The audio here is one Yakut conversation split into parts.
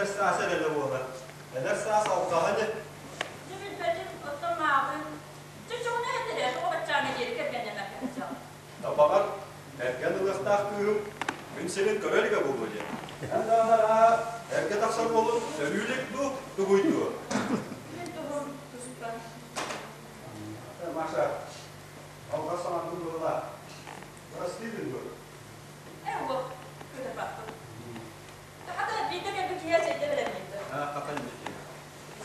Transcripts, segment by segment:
Эдэр саас эрэлэ буолар. Эдэр саас алҕаһа ини. Дьэ билбэтим, оттон мааҕын. Дьэ чоҕуна этэрэ, тоҕо баччааҥҥа диэри кэргэннэмэккэ сылдьаҕын? Табаҕар кэргэн ылыахтаах кыыһым күн сирин көрө илигэ буолуо диэн. Эн даҕаны арааһа эргэ тахсар уолун төрүү илик дуу, тугуй дуу? Мин туһум туспа. Маша, алҕас саҥардым быһыылаах. Бырастыы дуо? Ээ, уол, кытарбаппын. Хата, биирдэ кэлбит киһи эчэйдэ бэлэмниир. Аа, хата инники.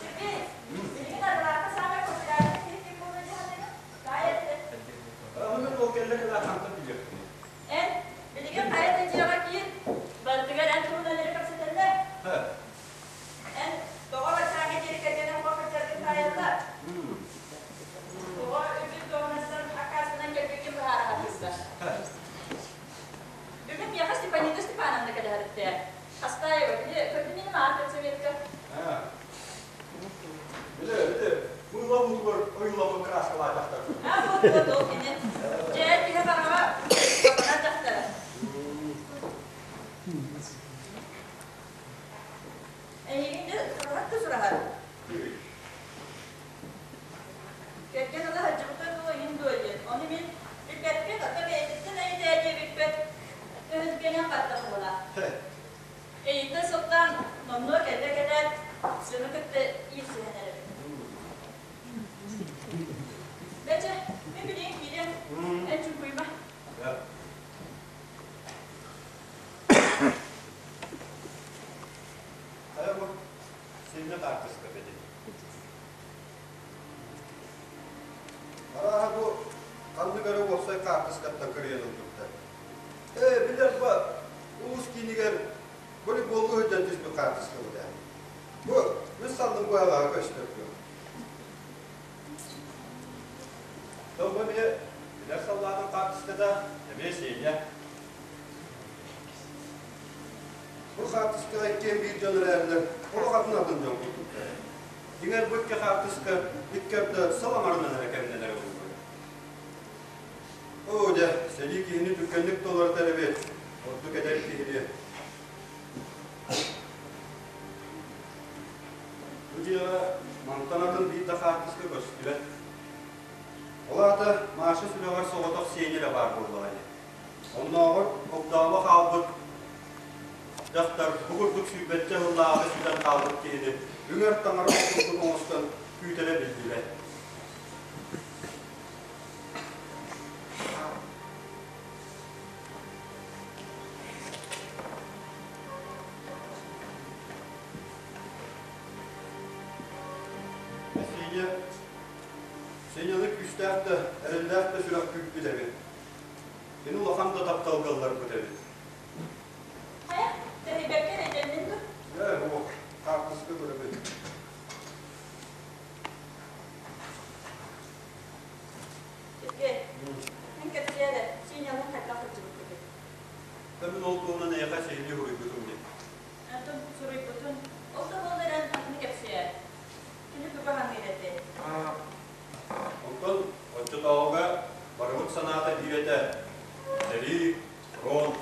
Сергей, билигин арыгылаахха саамай популярнай киһи ким буолуо дии саныыгын? Таай эттэ. Ону мин ол кэллэ кэлэ хантан билиэхпиний? Эн, билигин хайа да дьиэҕэ киир, барытыгар эн туһунан эрэ кэпсэтэллэр. Эн тоҕо баччааҥҥа диэри кэргэнэ суох сылдьаргын таайаллар. Тоҕо үрдүк дуоһунастан аккаастанан кэлбиккин быһаара сатыыллар. Бүгүн миэхэ Степанида Степановна кэлэһэриттээ. Хастаева, били көрдүн ини маҕан педсоветка. Биле, биле, мыыла уутугар ойууламмыт кырааскалаатахтар. А, вот, вот, ол кини. Дьэ, киһи хараҕа хатанар дьахтара. Эйигин дьэ сураһар да сураһар. Кэргэн ыла сылдьыбыта дуо, иһин дуо диэн. Ону мин билбэппин, ото бэйэтиттэн эйдээ диэбиппэр өһүргэнэн барда буолар. Эйиттэн сылтаан номнуо кэллэ кэлээт, дьону кытта иирсиһэн эрэбин. Бэчэ, мин билигин киириэм, эн чуҥкуйма. Хайа бу синньэ хаартыска бэдин. Арааһа бу ханнык эрэ уопсай хаартыскаттан кырыйан ылбыттар. Ээ, билэр ба, улуус киинигэр волейболлуу сылдьан түспүт хаартыскабыт ээ. Бу үс санным быһалаҕа көстөр дуо? Тыл бу эмиэ билэр саллаатын хаартыската, эмиэ Сеня. Бу хаартыскаҕа иккиэн биир дьон эрээрилэр, олох атын атын дьон курдуктар. Дьиҥэр бу икки хаартыска икки арда сыл аҥарынан эрэ кэмнэнэрэ буолуо. Оо дьэ, сэлии киһини түргэнник толорутар эбит, ордук эдэр киһини. Бу дьиэҕэ мантан атын биир да хаартыска көстүбэт. Ол аата Маша сүрэҕэр соҕотох Сеня эрэ баар буоллаҕа ини. Оннооҕор огдообо хаалбыт дьахтар бу курдук сүүрбэччэ сыллааҕыта сүтэн хаалбыт киһини үҥэр таҥара курдук оҥостон күүтэрэ биллибэт. Сеня, Сеняны күүстээх да, эрэллээх да сүрэх күүппүт эбит. Кини улахан да тапталга ылларбыт эбит. Хайа, тэһийбэккэ эрэйдэннин дуо? Ээ, суох, хаартыска көрөбүн. Сергей, мин кэпсиэ эрэ, Сенялыын хайдах сылдьыбыккытый? Да мин ол туһунан эйиэхэ сиһилии суруйбутум дии. Антон суруйбутун, ол да буоллар эн атыны кэпсиэ. Кини тугу саныыр этэй? Онтон оччотооҕуга барыбыт санаата биир этэ: сэрии, фронт,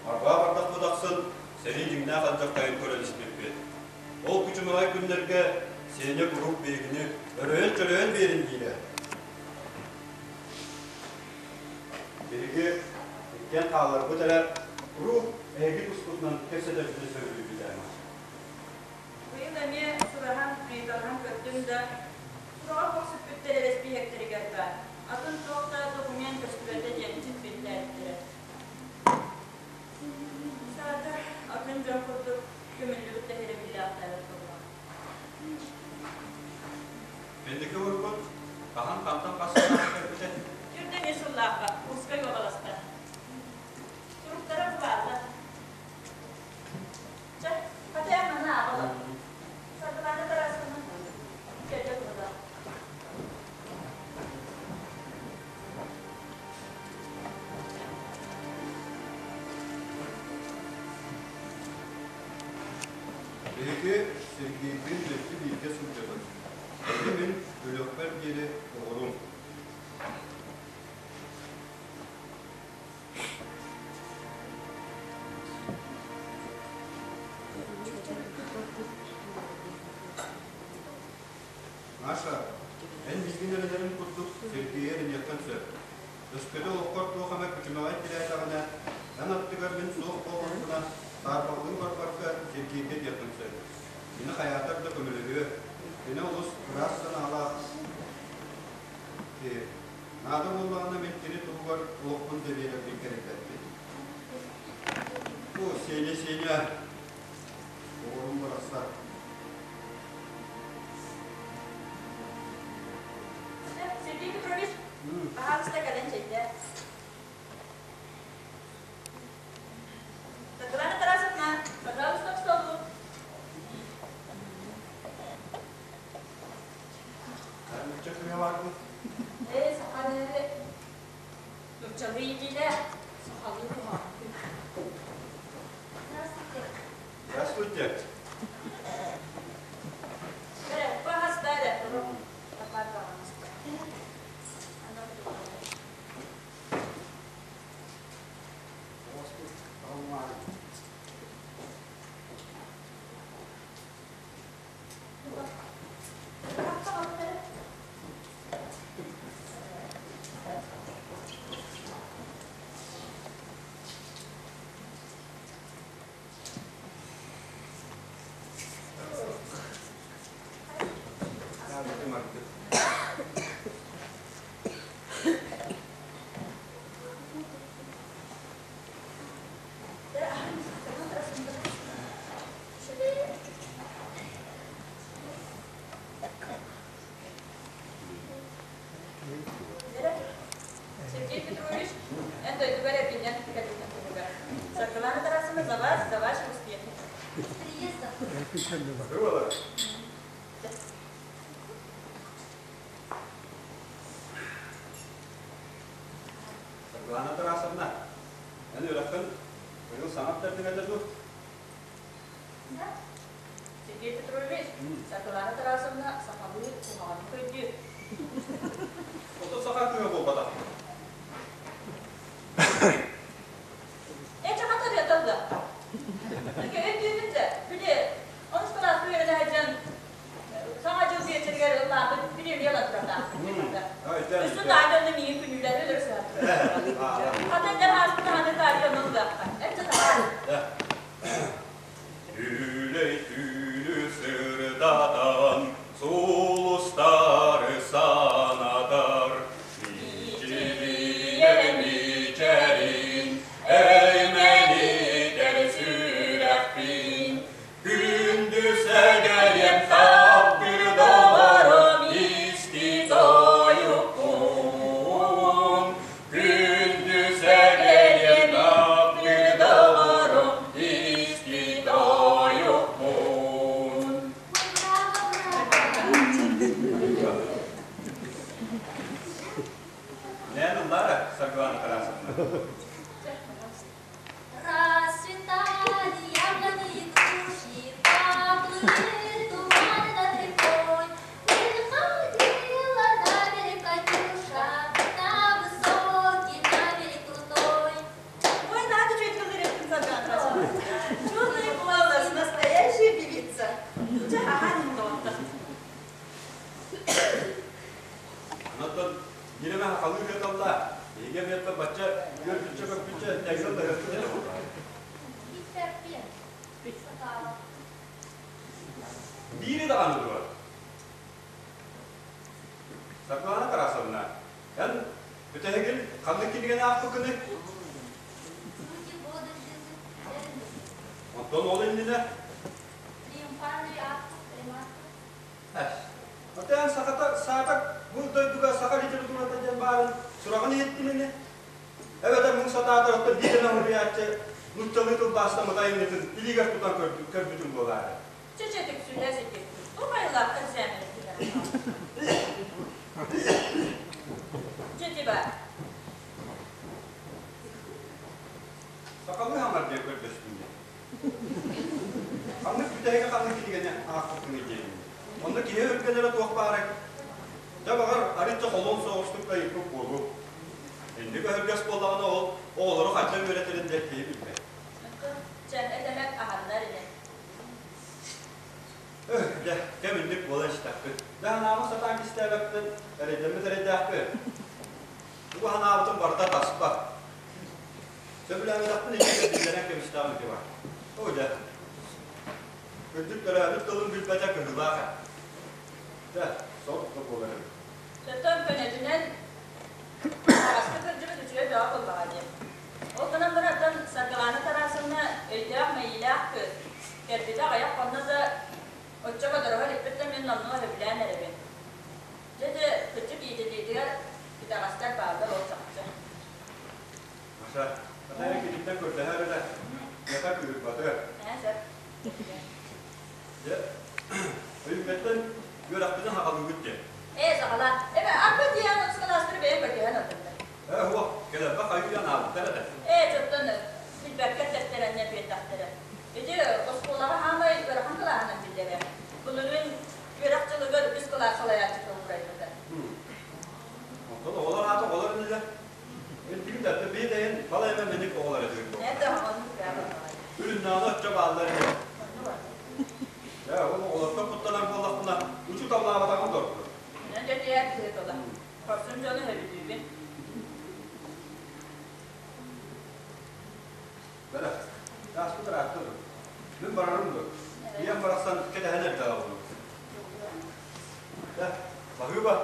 арҕаа бардахпыт ахсын сэрии дьиҥнээх алдьархайын көрөн испиппит. Ол күчүмэҕэй күннэргэ Сеня куруук биһигини өрөйөн-чөрөйөн биэрин диирэ. Биһиги иккиэн хаалларбыт эрэ куруук эһиги тускутунан кэпсэтэрбитин сөбүлүүбүт ээ. Быйыл эмиэ сураһан, ыйыталаһан көрдүм да, сураҕа көхсүппүттэр эрэспииһэктэригэр баар, атын туох да документ көстүбэтэ диэн син биллээбиттэрэ. Саатар, атын дьон курдук көмүллүбүт да иһирэбиллээхтээбит буоллаҕа. Кэнники уруккут хаһан хантан хас сыллаах кэлбитэ? Түрдэн үс сыллаахха Курскай уобаласта. Суруктара бу бааллар. Чэ, хата маны ааҕалар. Саргылаана Тарасовна кэллэ туһалаах. Биһиги Сергейдиин дьикти бииргэ сылдьабыт. Эһиги мин өлүөхпэр диэри оҕорум. тирээтэҕинэ, эн аттыгар мин суох буоллахпына, саарбаҕалыы барбакка Сергейгэ диэххин сөп. Кини хайаатар да көмөлөһүө, кини олус ыраас санаалаах киһи. Наада буоллаҕына мин кини туһугар олохпун да биэрэрбин кэрэйбэппин. О, Сеня, Сеня, оҕолорум барахсан. Сергей Петрович, пожалуйста, кэлэн чэйдээ. Светлана Тарасовна, пожалуйста, к столу. Нучча кыыһа баарбыт. Ээ, саха эрээри нуччалыы иитиилээх, сахалыы куһаҕан. Здравствуйте. Здравствуйте. Эрэ, паһаста эрэ. Тапар паһаста. Сергей Петрович, эн дойдугар эргиннэн кэлбитин туһугар. Саргылана Тарасовна за вас, за ваши успехи. С приездом. Было. Саргылана Тарасовна, эн үөрэххин быйыл саҥа бүтэрдиҥ этэ дуу? Да? Сергей Петрович, Саргылана Тарасовна сахалыы куһаҕаннык өйдүүр. Ото саха кыыһа буолбатах. Ээ, чахата диэтэ да. Өйдүүбүн да, били, онус кылааска үөрэнэ сылдьан Саҥа дьыл биэчэригэр ыллаабыт премия ылаттардаах. Өссө таайданна миигин күнүүлэри өлөрө сыһар. Хата дьэ ааспыт аһаны таарыйа онон ылыахха. Эччэ таһаар. Үлэй түүнү сырдатан, сулустары санатар, Мичилийэр мичээрин, эймэнитэр сүрэхпин, Күндү сэгэриэм таптыыр доҕорум исти тойуккун. Күндү сэгэриэм таптыыр доҕорум исти тойуккун. Нэн ыллара Саргылана Тарасовна. Расцветали яблони и груши, поплыли туманы над рекой. Выходила на берег Катюша, на высокий, на берег крутой. Ой, надо чуть ыллыыр Саргылана Тарасовна. Чудный голос, настоящая певица. Дьэ, ахан Онтон биир халыы ыыталла. Эһиги эмиэ бачча үөрбүччэ көппүччэ тэҥҥэ ыллаһыахпыт этэ буоллаҕа. Ииппэппин. Сатаабат. Биири даҕаны дуо? Саргылана Тарасовна, эн бүтэһигин ханнык кинигэни аахпыккыный? Люди годы жизни. Онтон ол иннинэ? Триумфальный акт, ремарка. Отон сахата саатар бу дойдуга саха литературата диэн баарын сураҕын иһиттим ини. Эбэтэр муҥ сатаатар оттон биир эмэ суруйааччы нууччалыы тылбаастаммыт айымньытын илиигэр тутан көрбүтүм буолаары. Чэ-чэ түксүнэ сити. Туох айылаах кэпсээмин Чэ тиба. Сахалыы хаҥар диэн көрдөстүм диэн. Ханнык бүтэһигэ ханнык кинигэни аахпыккыный диэбин. Онно киһи өргөнөрө туох баарай? Дьэ баҕар арыычча холуон соҕустук да ыйыппыт буолуо. Инник өһүргэс буоллаҕына ол оҕолору хайдах үөрэтэрин диэн киһи билбэт. Чэ, этэмэк аһаннар ини. Өh, дьэ, кэм инник буолан истэхпит. Дьэ, ханаабын сатаан кистээбэппин, эрэйдэммит эрэйдээхпин. Тугу ханаабытым барыта таспат. киллэрэн кэбистэҕим ити бар. Оо дьэ, кырдьык төрөөбүт тылын билбэтэ кыһыылаах ээ. Дьэ, сор да буолар эбит. Төттөн көнөтүнэн аҕаска кырдьыбыт үчүгэй бөҕө буоллаҕа дии. Ол гынан баран Саргылаана Тарасовна өйдөөх мэйиилээх кыыс, кэлбитэ аҕыйах хонно да оччо бодоруһа иликпиттэн мин номнуо сөбүлээн эрэбин. Дьэ ити кырдьык иитиллиитигэр итэҕэстэр бааллар ол чахчы. Маша, хата эрэ киниттэн көрдөһөр эрэ, миэхэ кыыһырбатыгар. Ээ, сөп. Дьэ, өйүммэттэн үөрэхпитин саҕалыыбыт диэн. Ээ, саҕалаа. Эбэ, арба диэн ускалаастары бэйэм көрдөһөн ылбыттар. Ээ, суох, кэлэрбэ хайыы анаабыттар этэ. Ээ, дьоттон билбэккэ тэптэрэннэр биэрдэхтэрэ. Ити оскуолаҕа хаамай ыарахан кылааһынан биллэрэ. Былырыын үөрэх дьылыгар үс кылаас салайааччыта уурайбыта. Онтон оҕолор аата оҕолор инилэр. Билдигин да, бэйэ дэйэн балай эмэ мэник оҕолор этигит буолла. Это оннук бэҕэ Үрүннээҕи оччо бааллар ини. Ээ, ол оҕолортон куттанар буоллахпына, учууталлаабатаҕым да ордук. Дьэ, дьэ, киһи тыла. Хорсун дьону сөбүлүүбүн. Бэрэ, тааспыт ыраатта дуо? Мин барарым дуо? Ийэм барахсан кэтэһэн эрдэҕэ буолуо. Дьэ, баһыыба.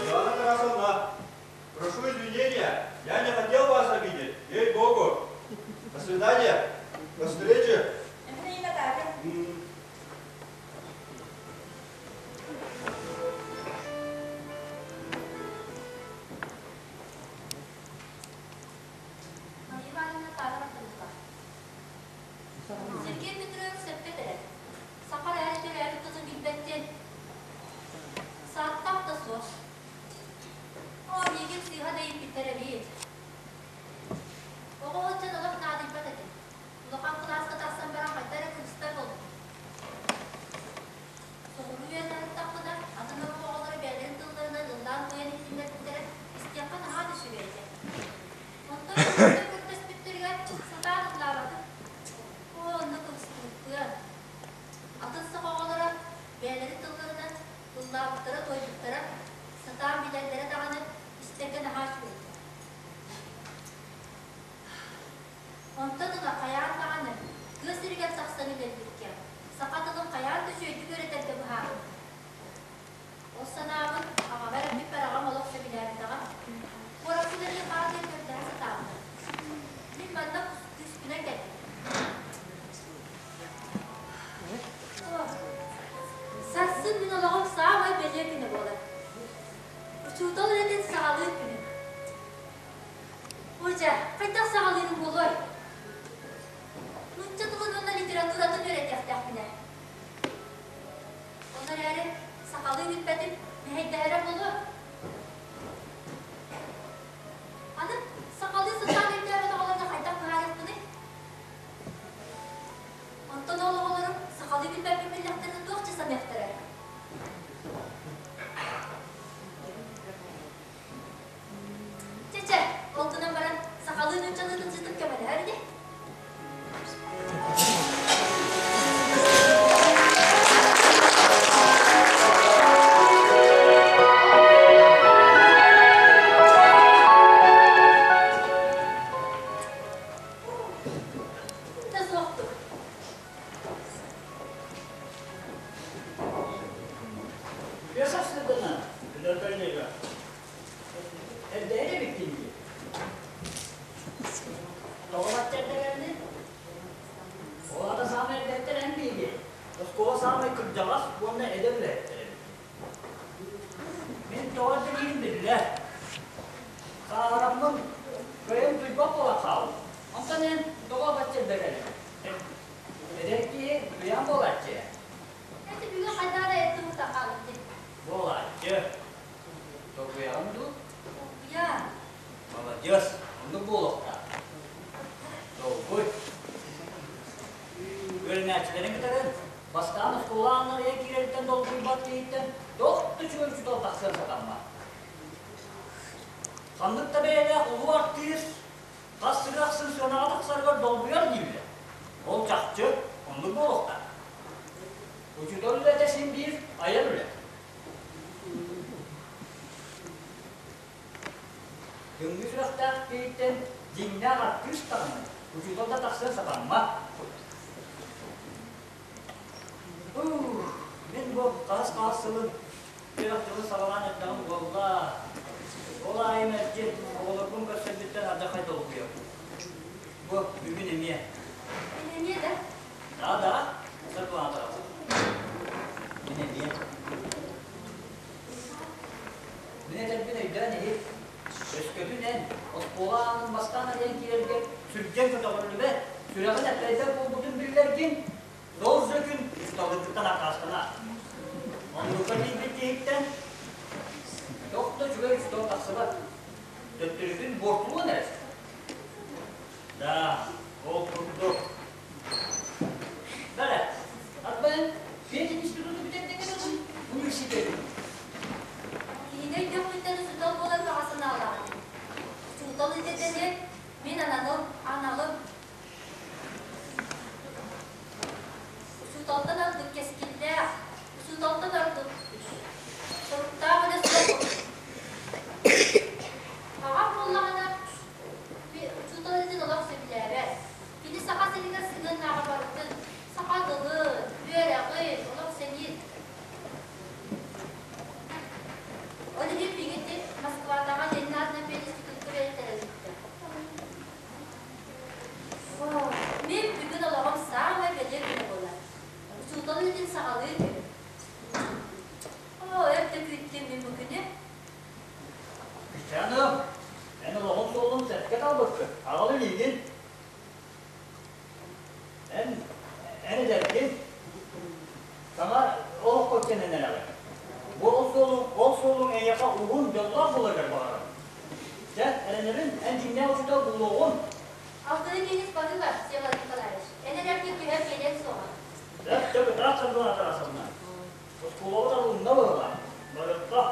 Светлана Тарасовна, прошу извинения, я не хотел вас обидеть, ей-богу. До свидания, до встречи. Мария Ивановна таара бардыбыта. Сергей Петрович сөпкө этэрэ. Саха эрээри төрөөбүт тылын билбэттин. Сааттаах да суох. Оо, миигин сыыһа да ииппиттэр эбит. Оҕо сылдьан олох наадыйбат этим. Улахан кылааска тахсан баран хайда эрэ кыбыстар буолбутум. Соҕуруу үөрэнэ атын омук оҕолоро бэйэлэрин тылларынан ыллаан-туойан иһитиннэрбиттэрэ истиэххэ наһаа да үчүгэй этэ. Онтон көрдөспүттэригэр сатаан ыллаабатым. Оо, онно кыбыстыбыппыан. Атын саха оҕолоро бэйэлэрин тылларынан ыллаабыттара-туойбуттара, сатаан билэллэрэ даҕаны истэргэ наһаа үчүгэй этэ. Онтон ыла хайаан даҕаны тыа сиригэр тахсан үлэлииргэ, саха тылын хайаан да үчүгэйдик үөрэтэргэ быһаарынным. Ол санаабын аҕабар эппиппэр аҕам олох сөбүлээбэтэҕэ. Куоракка үлэлии хаалыан көрдөһө сатаабыта. Мин манна күүспүнэн кэлбитим. Сарсын мин олоҕум саамай бэлиэ күнэ буолар. Учуутал үлэтин саҕалыыр күнүм. Ужа, хайдах саҕалыырым буолуой? Нуучча тылын уонна литературатын үөрэтиэхтээхпинэ. Ол эрээри сахалыы билбэтим мэһэйдэһэрэ буолуо. Аны сахалыы сатаан өйдөөбөт оҕолорго хайдах быһаарыахпыный? Онтон ол оҕолорум сахалыы билбэппин биллэхтэринэ туох дьэ саныахтарай? Чэ-чэ, ол гынан баран сахалыы нууччалыытын сытым көмөлөһөр ини. Да суохтук. Бесовскайдана, Наталья. Эрдэһин эбиккин дии. Тоҕо бачча эрдэ Ол аата саамай эрдэттэн эн биһиги. Оскуола саамай кырдьаҕас уонна эдэр үлэһиттэр эбит. Мин тоҕо эрдэлиирим биллэр. Сааһыраммын кыайан туйбат буолан хааллым. Онтон эн тоҕо бачча эрдэ кэллиҥ? Эдэр киһи кыйаан буолааччы ээ. Эти бүгүн хайдах эрэ эттим хаалым дии. Буолааччы. Долгуйаҕын дуу? Долгуйа. Маладьыас, оннук буолуохтаах. Долгуй. Үөрэнээччилэрин кытары бастаан оскуола ааннарыйа киирэриттэн долгуйбат киһиттэн туох да үчүгэй учуутал тахсыан сатаммат. Ханнык да бэйэлээх улуу артыыс хас сырыы ахсын сыанаҕа тахсарыгар долгуйар дииллэр. Ол чахчы оннук буолуохтаах. Учуутал үлэтэ син биир айар үлэ. үөрэхтээх киһиттэн дьиҥнээх артыыс даҕаны, учуутал да тахсыан сатаммат. Мин бу хас-хас сылын үөрэх дьылын саҕалаан эрдэҕим буолла. Ол аайы мэлдьи оҕолорбун көрсөрбүттэн алдьархай долгуйабын. Бу бүгүн эмиэ. Мин эмиэ да? Да, да, саргылаатаҕым. Мин эмиэ. Мин этэрбин өйдөөн иһит. Өскөтүн эн оскуола аанын бастаан арыйан киирэргэ сүргэн көтөҕүллүбэт, сүрэҕин эппэйдэр буолбутун биллэргин, сол же күн учууталгыттан аккаастана. Оннукка тиийбит киһиттэн туох да үчүгэй учуутал тахсыбат. Төттөрүтүн буортулуон эрэ. Да, ол курдук. Бэрэ, арбайын пединституту бүтэрдиҥ университеты. Киһини өйдөхпүттэн учуутал буолар баҕа санаалаах этим. Учуутал идэтэ мин аналым, аналым. Учууталтан ордук кэскиллээх, учууталтан ордук соруктаах үлэ суох. Аҕам буоллаҕына учуутал идэтин олох сөбүлээбэт. Кини Саха сиригэр сыһыаннааҕы барытын, саха тылын, үөрэҕин олох сэниир. Ол иһин биһиги Москватааҕы Ленин аатынан пединститутка үөрэттэрэ ыытта. Мин бүгүн олоҕум саамай бэлиэ күнэ буолар. Учуутал үлэтин саҕалыыр күнүм. Оо, өр да күүттүм мин бу күнү. Кыччааным, эн олоҕун суолун сөпкө талбыккын, аҕал илиигин. Эн, эн эдэргин. Саҥа олоххо үктэнэн эрэҕин. Бу ол суолуҥ, ол суолуҥ эйиэхэ уһун, дьоллоох буоларыгар баҕарабын. Чэ, эрэнэбин, эн дьиҥнээх учуутал буолуоҕуҥ. Алтыны киһи спасибо, Всеволод Николаевич. Эн эрэргин түһэн биэриэҥ суоҕа. Сөп, сөп, ыраах саргылана Тарасовна. Оскуолабыт арылынна быһыылаах. Барыахха.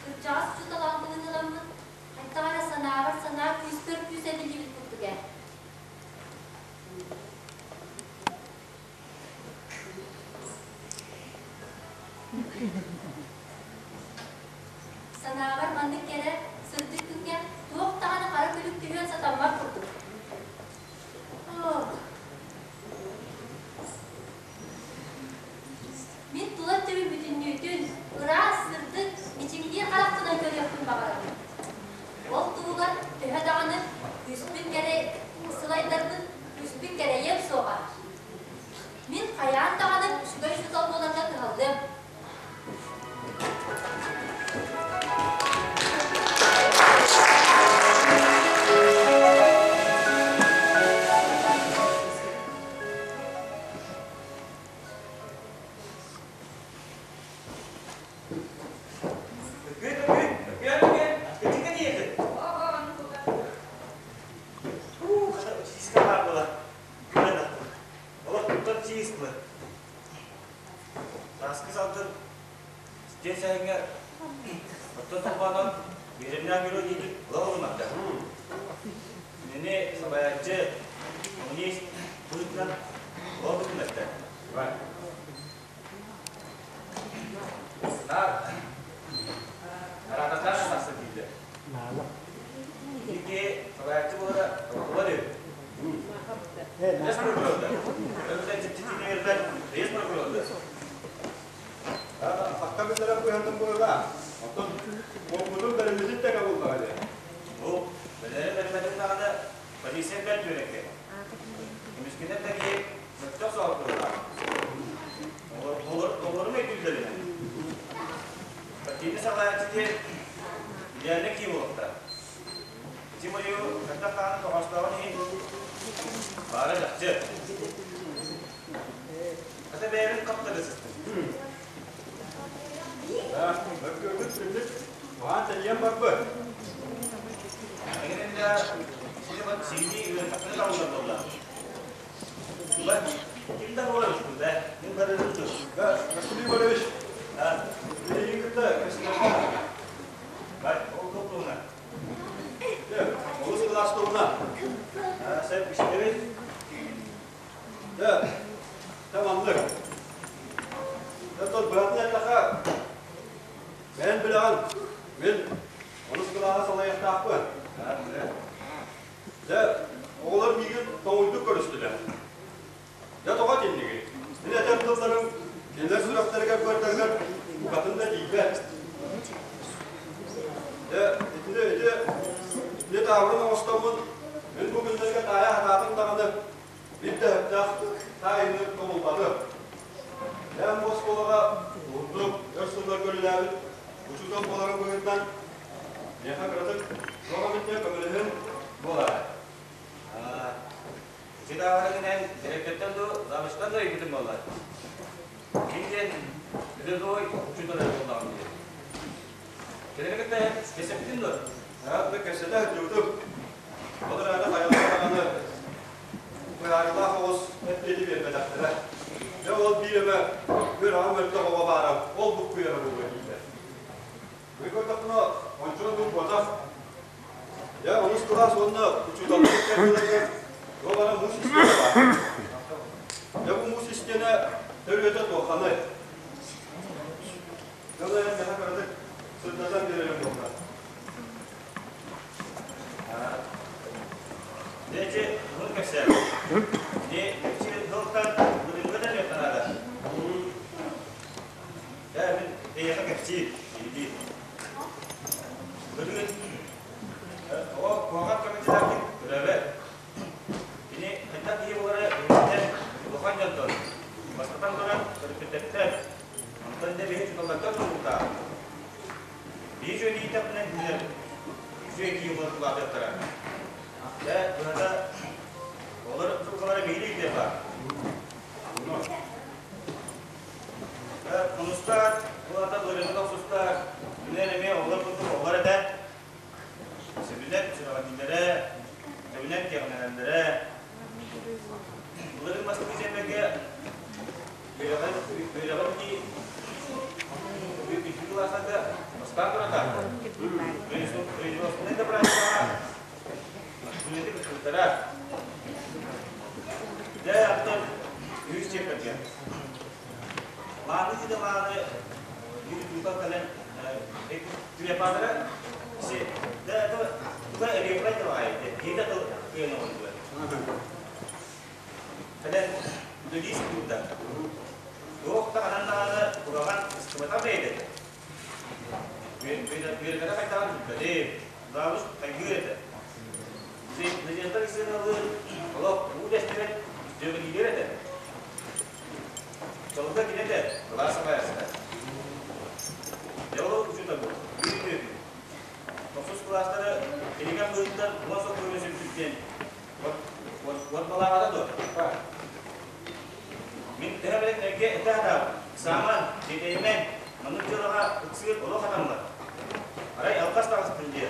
Кырдьаҕас учуутал алгыһын ыламмын, хайдах эрэ санаабар санаа күүспэр күүс эбиллибит курдук ээ. Санаабар маннык кэрэ, сырдык күҥҥэ туох даҕаны хара күлүк түһүөн сатаммат курдук. Мин тула өттүбүн бүтүннүүтүн ыраас, сырдык, мичиҥниир харахпынан көрүөхпүн баҕарабын. Ол туһугар төһө даҕаны күүспүн кэрэ сылайдарбын, күүспүн кэрэйиэм суоҕа. Мин хайаан даҕаны үчүгэй учуутал буоларга кыһаллыам. Сааскы салгын дьиэ сэһэҥҥэ оттон холбоонон биһирэмнээх бюро диэки ыла ылымматта. Кинини салайааччы коммунист быһыытынан ыла бытыннарда. Наар араататаах тахсар дииллэр. Ити салайааччы буолара табыллар үһү. Рейс прокурорда. Рейс прокурорда. Хакка биллэрэн быһандым буолла. Оттон буолбутун бэриллитин тэҥэ буоллаҕа дии. Бу бэлэри бэрмэтин даҕаны полиция бэрт үөрэккэ. Көмүскэнэр да киһи мөлтөх соҕус быһыылаах. Олорун өйдүүллэринэн. Партийный салайааччы диэн идеальный киһи буолуохтаах. Ити мою хайдах даҕаны тоҕоостооҕун иһин баара чахчы. Хата бэйэбин хаптары сыстым. Өргөбүт сүннүк уһаан тэнийэн барбыт. Эҥин сиини ыарахаттары табыллар буолла. Ким да буолар да, мин барырым Да, Василий Иванович, билигин кытта көстүөххэ. Бай, ол туһуна. Олус кылаас туһуна. Сен истэбит. Да, тамамлык. Оттон быһатын эттэххэ, эн билэҕин, мин онус кылааһы салайыахтаахпын. Дьэ, оҕолор миигин тоҥуйдук көрүстүлэр. Дьэ, тоҕо итиннигий? Мин этэр тылларым кинилэр сүрэхтэригэр-быардарыгар букатын да тиийбэт. Дьэ, итини ити итини таабырын оҥостоммун, мин бу күннэргэ таайа сатаатым даҕаны, биир да сөптөөх таайыыны тобулбатым. Эн бу оскуолаҕа уһуннук өр сылларга үлэлээбит учуутал буоларым быһыытынан, миэхэ кыратык туох эмит көмөлөһүөн буолаарай? Ити даҕаны эн директортан дуу, завучтан да ыйбытым буоллар. Мин диэн рядовой учуутал эрэ буоллаҕым дии. Кинини кытта эн кэпсэппитин дуо? Да кэпсэтэ сылдьыбытым. Ол эрээри хайалара даҕаны быһаарыылаах оҕус эппиэти биэрбэтэхтэрэ. Дьэ ол биир эмэ үөрэҕэ мөлтөх оҕо баара, ол буккуйара буолуо дииллэр. Мин көрдөхпүнэ, ончуон булбатах. Дьэ, онус кылаас уонна учууталлар иккардыларыгар туох эрэ муус истиэнэ баар. Дьэ, бу муус истиэнэ төрүөтэ туохханый? Дьон айан мэхэ кыратык сырдатан биэрэрим буолла. Дьэ, ити уһун кэпсээн. Ити сылтан былыргы да наада. Дьэ, мин эйиэхэ кэпсиир, дии. Былыргы оҕо куһаҕан кэмитиэтээх көрөбөт. Кини хайдах киһи буолара бэйэтиттэн улахан дьонтон, бастатан туран, төрөппүттэртэн, онтон дьэ биһи учууталлартан тутулуктаах. Биһи үчүгэй ииттэхпинэ кинилэр үчүгэй киһи буолан улаатыахтара. Дьэ, быһата, оҕолор дьылҕалара биһиги илиитигэр баар. Хомустаах, ол аата былырыыҥҥы охсустаах, кинилэр эмиэ оҕолор курдук оҕолор этэ. Сөбүнэн сүрэҕэлдьииллэрэ, сөбүнэн кэҕинэрэллэрэ. Былырыын бастакы сиэмэргэ үөрэҕин үөрэҕин дии үрдүкү кылаастарга бастаан турата. Производственнай да быраактыкаҕа үлэни кыттыбыттара. Дьэ, оттон үһүс чиэппэргэ Мааны да мааны биир кэлэн Клеопатра да это туга репай тылаайды киһи тыл кыайан оҥордуга. Кэлэн үлэлии сылдьыбыта. Туох да ханан даҕаны куһаҕан ыстыбатах бэйэтэ. Үөрэтэрэ хайдаҕын билбэтим. Завуч хайгыыр этэ. Надежда Алексеевналыын олох уу дэстибэт дьүөгэлиилэр этэ. Дьолго кини этэ, кылаас салайааччыта. Дьэ ол учуутал биир үтүө күн. Тохсус кылаастары кинигэ быыһыттан уон сокуону сүлбүт диэн уорбалаабата дуо? Мин төһө бэлэмнэргэ этэ сатаабыт. Ыксааман, тиэтэйимэҥ, маннык дьыалаҕа ыксыыр олох хатаммат. Арай алҕас таҕыстын диэ.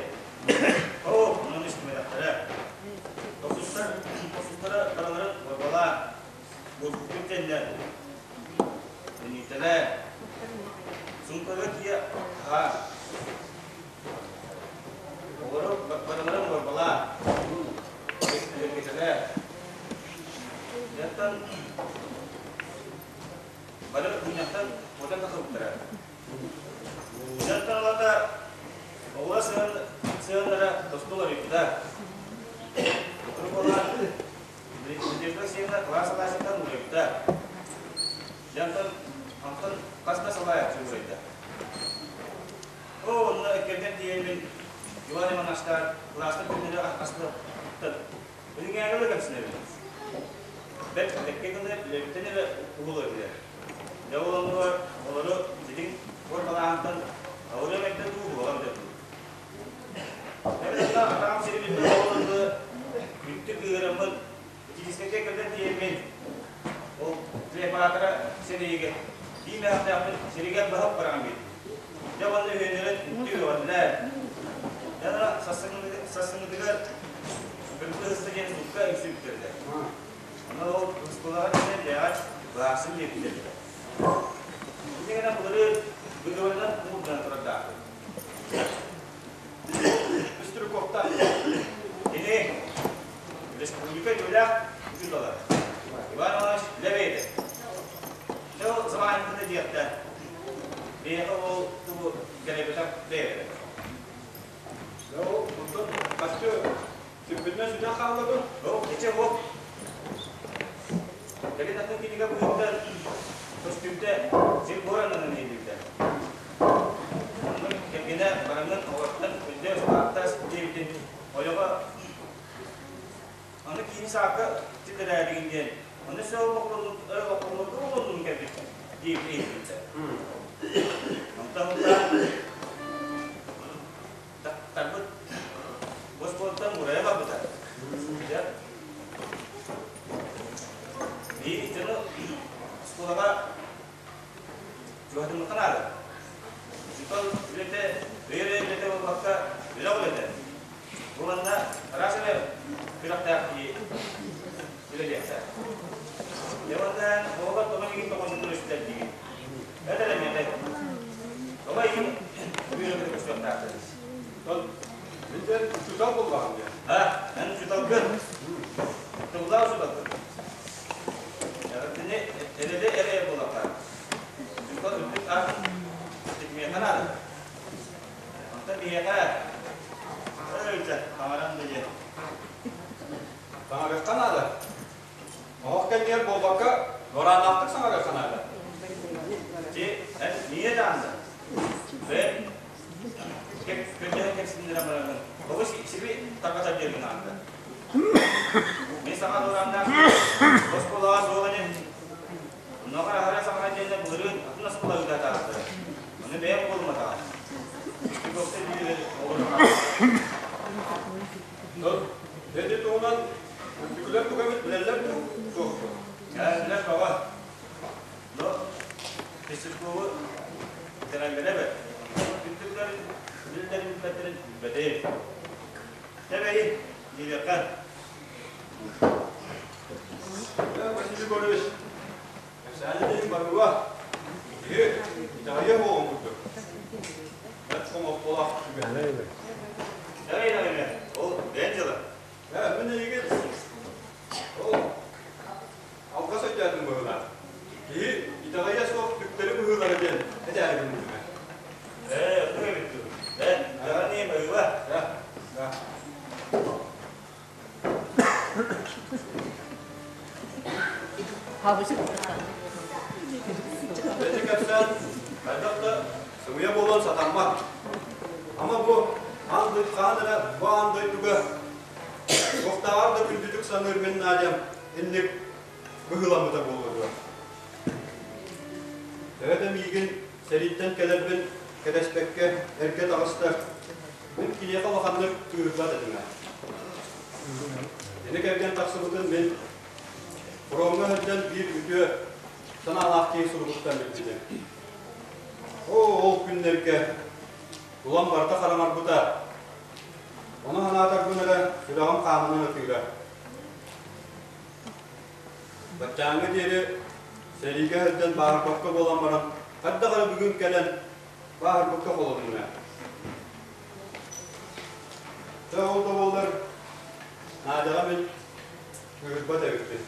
Оо, онон истимэтэхтэрэ. Тохсустар, тохсустара барыларын уорбалаан, Буолбуккун кэннэ Эниитэлээ, суумкаҕа тиийэ аһаа. Оҕолору барыларын уорбалаа. Үөргэтэлээ. Дьантан бары мунньахтан куотан тахсыбыттара. Дьантан ылата оҕолор сыһыаннара тосту уларыйбыта. Сотору буолаат, Надежда Алексеевна кылаас салааччыттан уурайбыта. Дьэ, онтон, онтон хас да салаайаччы уурайда. Оо, онно иккэрдэн тиийэммин Иван Ивановичтаах кылааска күннэри астыттан билиҥҥээҥи да кэмсинэбин. Бэрт бэккэ гына үлэбиттэн эрэ уһулар этилэр. Дьэ, ол оннугар олору ситиҥ уорбалааһынтан абырыам эрдэ дуу, буолам эрдэ дуу. Эбэтэр атаҕым сирибин оҕолорго күттү кыыһыраммын итиискэккэ кэлэн тиийэммин ол Клеопатра сирэйигэр тииймэхтээхпин сиригэр баһып бараҕын биэрдим. Дьэ уонна үһүөннэрин үттү үөҕэллэр. Дьэ сарсыҥҥытыгар кыргы ыста диэн суукка үксүбүттэрдэ. Онно ол оскуолаҕа тиийэн бэйэҕэ быһаарсын диэбиттэр. Ити гынан былырыын быыбарынан муурдан турардаахпыт. Стрюковтар. Кини республика үтүөлээх учуутала. Иван Иванович Левейде. Дьэ ол заманныкыта диэхтэ. Биһиэхэ ол тугу кэлэйбэтэх бэйэлэрэ. Ол онтон хаччы сүппүтүнэн сүтэн хаалла дуо? Ол ичэ ол. Кэлин атын кинигэ быһыытынан көстүүтэ сир буор аннынан иһиллибитэ. Оннук кэргэнэ бараҥҥын оҕоттон өйдөөх ааттаас диэбитин ойоҕо аны киини саакка ситэрээригин диэн аны сыл олоххоммутун кэлбит диэбит иһиллибитэ. Онтон Дьахтарбыт босхоттон мурайа барбыта. Дьэ, биир дьону оскуолаҕа чугаһатыммыкка наада. Учуутал үлэтэ өйөр үлэтэ буолбакка, үлэ үлэтэ. Бу манна араас эмэ күрэхтээх киһи үлэлиэхтээх. Дьэ уонна оҕолор тоҕо миигин тоҕонньутун үстэр диигин. Эт эрэ миэхэ. Тоҕо эйигин үөрэ көстүөхтээхтэр. Тон мин дьэ учуутал буоллаҕым дьэ. А, эн учууталгын. Тыллаах учууталгын. Эҕэрдэни эрэли эрэ буоллахха. Учуутал үрдүк аатын ситимиэхэ наада. Онтон биһиэхэ өлчө таҥаран да диэн. Таҥарыахха наада. Оһох кэннигэр буолбакка, дуорааннаахтык саҥарыахха наада. Ти, эн миэ даанда. Бэйэм көрдөһөн кэпсиннэрэ бараҥын. Тоҕус сиби тарҕатар диэбин аанда. Мин саҥа дуорааннаах оскуолаҕа суох ини. Оннооҕор аһара саҥара диэннэр былырыын атын оскуола ыытаатаахтара. Ону бэйэм буолуматаҕым. Икки биир оҕону Ити туһунан үрдүкүлэр тугу эмит билэллэр дуу, суох дуо? Ээ, билэр бөҕө. Но Пестрякову итэҕэллэрэ эбэт. Үрдүкүлэр билэллэрин билбэттэрин билбэтим. Тэбэйи, диэххэ. Василий Егорович, кэпсээни диэн барыга киһи итэҕэйиэх буолуон курдук. Бэрт хомолтолоох түгэн. Давай, давай, ол бэйэн дьыала. Ээ, мин эйигин ол алҕас өйдөөтүм быһыылаах. Киһи итэҕэйиэ суох түктэри быһыылара диэн этээри гыммытым ээ. Ээ, оттук эбит дуу. Ээ, даҕаны быһыыла. Да, да. Ити кэпсээн хайдах да сымыйа буолуон сатаммат. Ама бу аан дойду хаһан эрэ бу аан дойдуга туохтааҕар да күндүтүк саныыр мин Надям инник быһыыламмыта буолуо дуо? Төһө да миигин сэрииттэн кэлэрбин кэтэспэккэ эргэ таҕыстар, Мин киниэхэ улаханнык кыыһырбат этим ээ. Кини кэргэн тахсыбытын мин фроҥҥа сылдьан биир үтүө санаалаах киһи суругуттан билбитим. Оо, ол күннэргэ улам барыта хараҥарбыта. Ону санаатарбын эрэ сүрэҕим хаанынан ытыыра. Баччааҥҥа диэри сэриигэ сылдьан бааһырбакка буолан баран, хайдах эрэ бүгүн кэлэн Бааһырбыкка холоннум ээ. Дьэ ол да буоллар Надяҕа мин кыыһырбат эбиппин.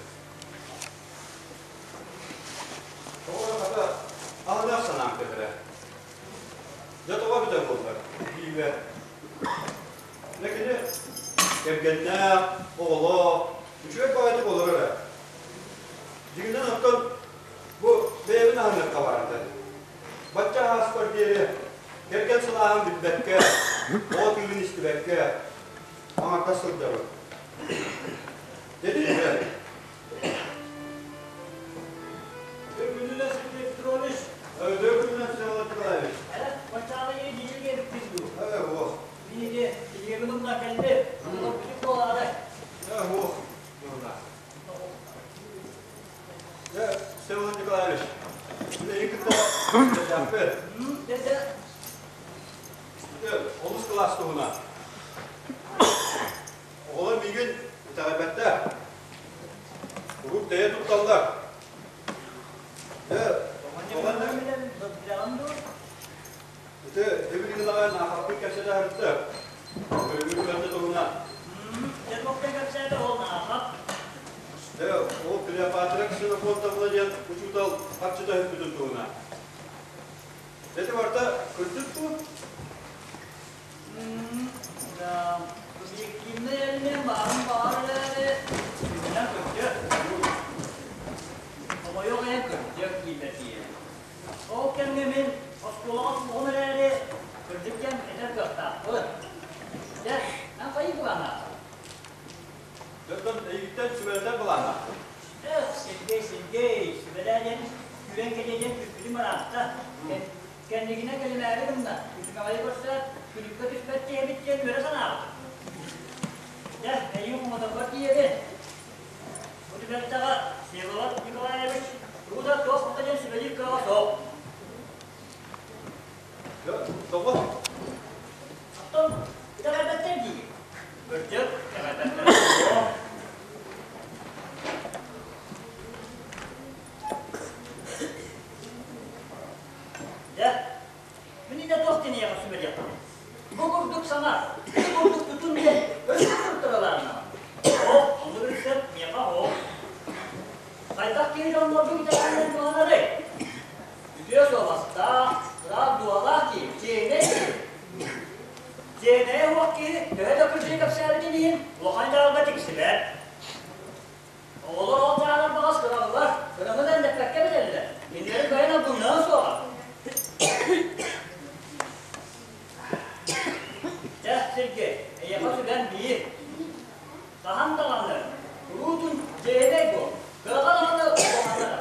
Тоҕо эрэ хата аҕыйах санаам кэлэрэ. Дьэ тоҕо эбитэ буоллар, биибэ. Дьэ кини кэргэннээх, оҕолоох, үчүгэй баҕайытык олорор ээ. Дьиҥинэн оттон бу бэйэбин аһыныахха баарда. Бачча ааспар диэри кэргэн сылааһын билбэккэ, оҕо тыынын истибэккэ аҥардас сылдьабын. Дедим Күнүнэн Сергей Петрович, Күнүнэн Всеволод Николаевич. Баччаҕа дииргэ эбиппин дуу? Ээ, уох. Биһиги тиийэбин умна кэлли. Бүтүк буолаары. Ээ, уох. Дьэ, Всеволод Николаевич, үлэһи кытта үлэлээхпит. Дьэ, олус кылаас туһунан. Оҕолор миигин итэҕэйбэттэр. Куруук тэйэ тутталлар. Дьэ, Ити дэбилигин аҕай наахаппын кэпсэтэ сырытта. Көрүҥү туһунан. Дьэ, туохтан кэпсээтэ ол наахап? Дьэ, ол Клеопатра Ксенофонтовна диэн учуутал харчыта өһүппүтүн туһунан. Ити барыта кырдьык дуо? Да, субъективнай элемент баарын баар эрээри, сүнньүнэн кырдьык. Хомойуох иһин кырдьык дииллэр тиийэн. Ол кэмҥэ мин оскуолаҕа суоҕум эрээри, кырдьык диэн этэр кыахтаахпын. Дьэ, эн хайыы былааннааххын? Дьонтон эйигиттэн сүбэлэтэр былааннаахпын. Эх, Сергей, Сергей, сүбэлээ диэн күлэн кэлиэ диэн күппүтүм ыраатта. Кэннигинэн кэлимээри гынна, күчүмэҕэйи көрсөөт, күлүккэ түспэт киһибит диэн үөрэ санаабытым. Дьэ, эйигин хомоторгор тиийэбин. Бу түбэлтэҕэ Всеволод Николаевич тугу да туох да диэн сүбэлиир кыаҕа суох. Тоҕо? Оттон итэҕэйбэттэр дии. Кырдьык, итэҕэйбэттэрэ буолуо. Дьэ, мин иннэ туох диэниэхэ сүбэлиэхпиний? Бу курдук саҥар, бу курдук тутун диэн өссө куртаралааннаҕым. Оһох, оннук ырыссыат миэхэ оһох. Хайдах киһи дьоннордук итэҕэлинэн туһанарый? Үтүө суобастаах, ыраас дууһалаах киһи, чиэһинэй киһи. Чиэһинэйэ суох киһи төһө да кырдьыгы кэпсээбитин иһин улахан дьаһалга тиксибэт. Оҕолор ол дьаһанар баҕас кыраҕылар, кыраҥы да эндэппэккэ билэллэр. Кинилэри кыайан албынныа суоҕа. Дьэ, Сергей, эйиэхэ сүбэм биир. Хаһан даҕаны, куруутун дьиэһинэй буол, кыраҕа даҕаны улаханна да.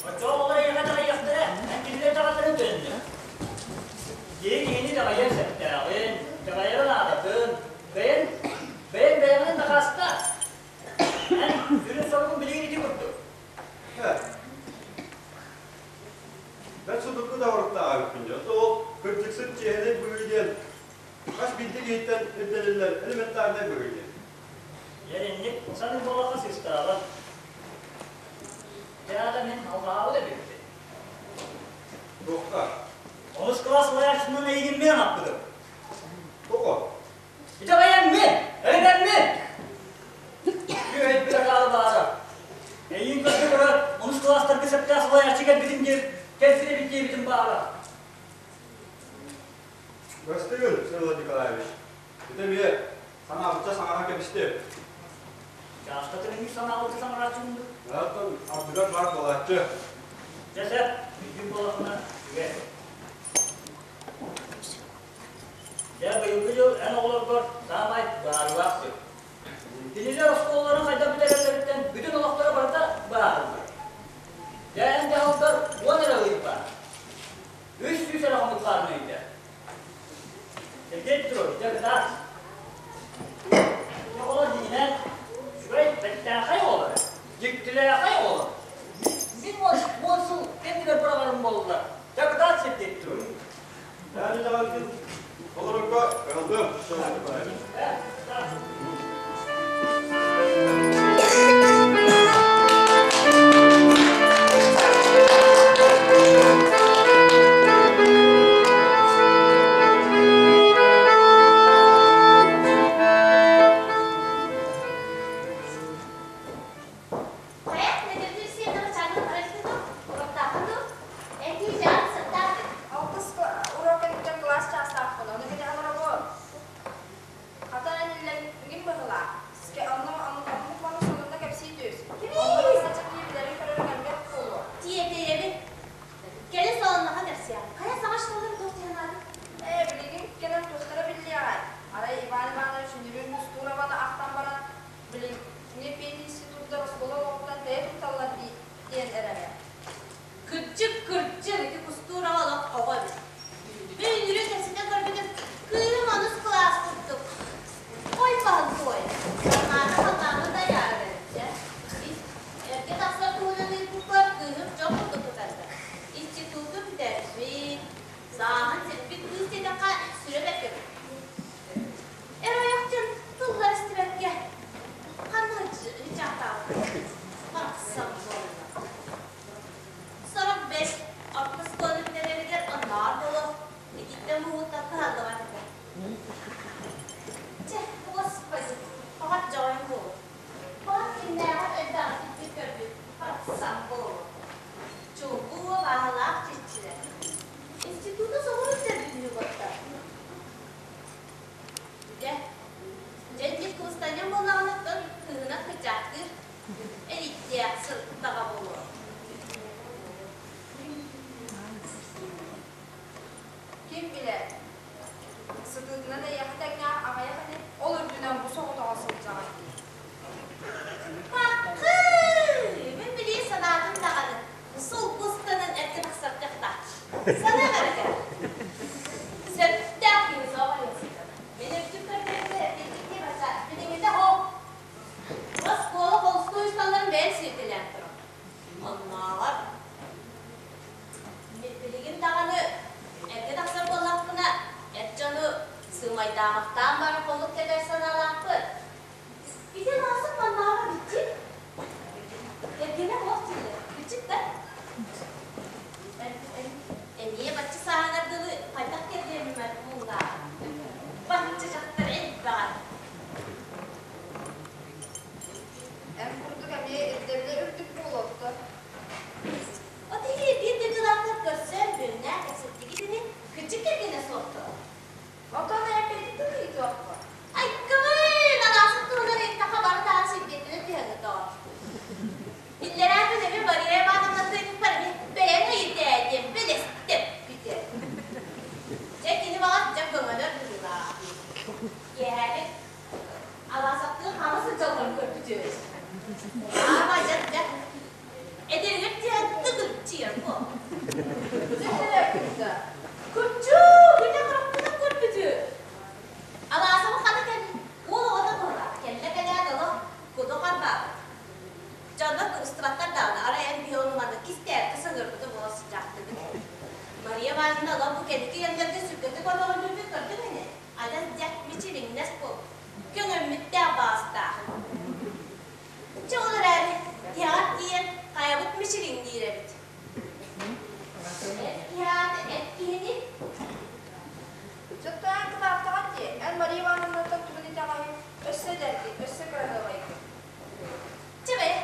Оччоҕо оҕолор эйиэхэ итэҕэйиэхтэрэ, эн кинилэр итэҕэллэрин төннөр. Киһи киһини итэҕэйиэн сөптөөҕүн, итэҕэйэрэ наадатын, бэйэн бэйэҥ бэйэҕинэн дакаастаа. Эн сүрүн соругуҥ билигин ити курдук. Бэрт судургу да оруктаах эбиппин дьэ. Ол кырдьыксыт чиэһинэй быһыы диэн хас биирдии киһиттэн ирдэниллэр элементарнай быһыы диэн. Эринник саныыр буоллахха сыыстараҕын. Театр мин алҕаһаабыт эбиппин. Туохха? Онус кылаас салайааччытынан эйигин мин анаппытым. Тоҕо? Итэҕэйэммин! Эрэнэммин! Күөйбүт акаалы баара. Эйигин көрдө-көрө онус кылаастарга сөптөөх салайааччы кэлбитин диэн кэлсин эбит диэбитим баара. Простыгын, Всеволод Николаевич. Ити эмиэ санаабычча саҥаран кэбистим. Чааска түрүҥҥү санаабычча саҥарааччы Оттон ардыгар баар буолааччы. Дьэ сөп, өйдүүр буоллаххына үгэ. Дьэ, быйылгы дьыл эн оҕолоргор саамай быһаарыылаах сир. Кинилэр оскуолаларын хайдах бүтэрэллэриттэн бүтүн олохторо барыта быһаарыллар. Дьэ, эн дьаһалгар 10 эрэ ый баар. 300 эрэ хонук баарын өйдөө. Сергей Петрович, дьэ кытаат. Оҕолор дьиҥинэн үчүгэй, бэртээхэй оҕолор, дьиктилээхэй оҕолор. Мин 10 сыл кэннигэр быраҕарым буоллар. Дьэ кытаат Сергей Петрович. Дьэ, даҕаны олорорго кыһаллыам. Хайа, Надежда Алексеевна начальник аралдьытын уруоктааххын дуу? Этии дьаат сыттаах Алтыс уруок кэнниттэн кылаас чаастаахпын, ону кэтэһэн олоробун. Хата эн иллэҥҥин быһыылаах. Онно оннук маны сонунна кэпсии түс. Онно Кимиис? чэпчии билэрин-көрөрүҥ элбэх буолуо. Тиэтэйэбин. Кэлин солонноха кэпсиэҕим. Хайа саҥа школын туох диэн аатын? Ээ, билигин кэлэн туохтара биллиэҕэй. Арай Иван Иванович үнүрүүн Мустурованы ахтан баран, билиҥҥи пединститутдар оскуола олоҕуттан тэйэ тутталлар диэн эрэрэ. Кырдьык, кырдьык, ити Кустуураҕа олох оҕо эбит. Мин үнүрүүн кэпсэтэн көрбүтүм, кыыһым онус кылаас курдук. Ой баһын туой, халлаана халлааҥҥа дайаара бэрчэ. Эргэ тахсар туһунан ыйыппыппар кыыһым дьон курдук тутарда. Институту бүтэрбит, сааһын сиппит кыыс диэтэххэ сүрэ бэркэ эбит. Эр ойох диэн тыллар истибэккэ, ханна ыччаахтаабыт барахсан буолла. саныыр. Эрийтиэх сырыттаҕа буолуо. Ким билэр, сытыытынан эйиэхэ тэҥнээх аҕыйах ини, ол үрдүнэн бу соҕотоҕо сылдьаҕын дии. Паххыы! Мин билии санаатым даҕаны, сулбустанан эргэ тахсар кыахтаах. Санаам эргэ. Сөптөөх киһи суох сылдьар. Мин үрдүк көрдөрүүгэ эргийбиттии барда. Билиҥҥитэ ол. Оскуола холустуу усталларын бэйэм сиэтэлээн турар. Оннооҕор билигин даҕаны эргэ тахсар буоллахпына, эр дьону сыымайдаамахтаан баран холук кэтэр санаалаахпыт. Ити Наасык маннааҕы бичик. Кэргэнэ суох дииллэр. Бичик да? Эмиэ бачча сааһыгар дылы хайдах кэргэммэр муҥнаах. Бачча дьахтар элбэҕэр. Эн курдук эмиэ ирдэбилэ үрдүк буолуохтар. От иһи биир дойдулаахтар көрсөн, бүөннээх кэпсэттигит ини, кырдьык кэргэнэ суохтар. Отон эппитин ыйытыахха. Айкабын! Анаасык туһунан ыйыттахха бары даҕаны сирбиэттэнэ түһэҥҥит доҕор. Иллэрээ күн эмиэ Мария Ивановнаттан ыйыппар эмиэ бэйэҥ ыйытээ диэн бэлэстим бүтэ. Дьэ кини баҕас дьэ көҥөнөр быһыылаах. Киэһээбит Алаасаттыын хаама сылдьалларын көрбүтүбүт. Аама дьэ дьэ эдэригэр тиһэн тыгырчыйар буол. Дьэ Куччуу, күнэ харахпынан көрбүтү. Алаасабы хана кэл, уол оҕото буолла. Кэллэ кэлээт олох куду харбаабыт. Дьоннор кыбыстыбаттар даҕаны, арай эн биһи ону маннык кистээбитэ саҥарбыта буола сылдьаахтыгыт. Мария Ивановна олох бу кэнники кэмнэргэ сүргэтик олоҕун көрдүҥ ини. Адьас дьэ мичилиҥнэс буол. Көҥөммүттээх баҕастаах. Чэ ол эрээри, тиһэҕэр тиийэн хайабыт мичилиҥниир эбит. Эр киһи аата эр киһини Дьоттоон кытааттаҕын дии, эн Мария Ивановнаттан тугун итэҕэһин өссө эдэргин, өссө кыраһыабайгын. Чэ бэйэ,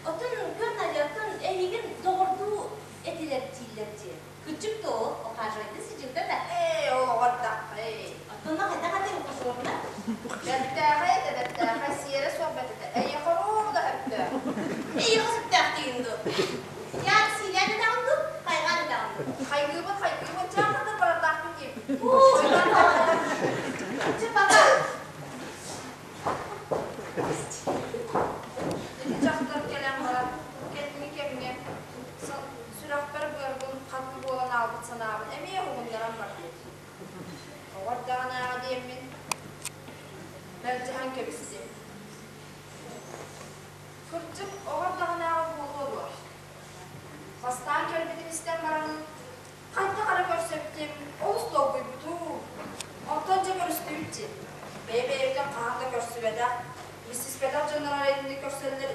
отун көр Надя, оттон эйигин доҕордуу этилэр дииллэр дии. Кырдьык дуо, ухаживайте сидьиҥдэ да. Ээ, ол оҕо эрдэххэй. Оттон хайдах этиҥ ухаживатына? Бэртээхэй этэ, бэртээхэй, сиэрэ суох бэрт этэ. Эйиэхэ оруобуна сөптөөх. Эйиэхэ сөптөөх диигин дуу? Я сиилээн этэҕин дуу, хайҕаан этэҕин дуу? Хайгыыбын, хайгыыбын, чаахырдар барардаахпын диэбит. Чэ, пока. Ити дьахтар кэлэн баран, кэнники кэмҥэ сүрэхпэр быарбын хатыы буолан аалбыт санаабын эмиэ уһугуннаран бардым. Оҕо эрдэҕинээҕи диэммин мэлдьэһэн кэбистим. Кырдьык, оҕо эрдэҕинээҕи буолуо дуо? Бастаан кэлбитин истэн баран, хайдах эрэ көрсөбүтүм, олус долгуйбутум. Онтон дьэ көрүстүбүт дии. Бэйэ-бэйэбитин хаһан да көрсүбэтэх, билсиспэтэх дьоннор эрэ итинник көрсөллөр,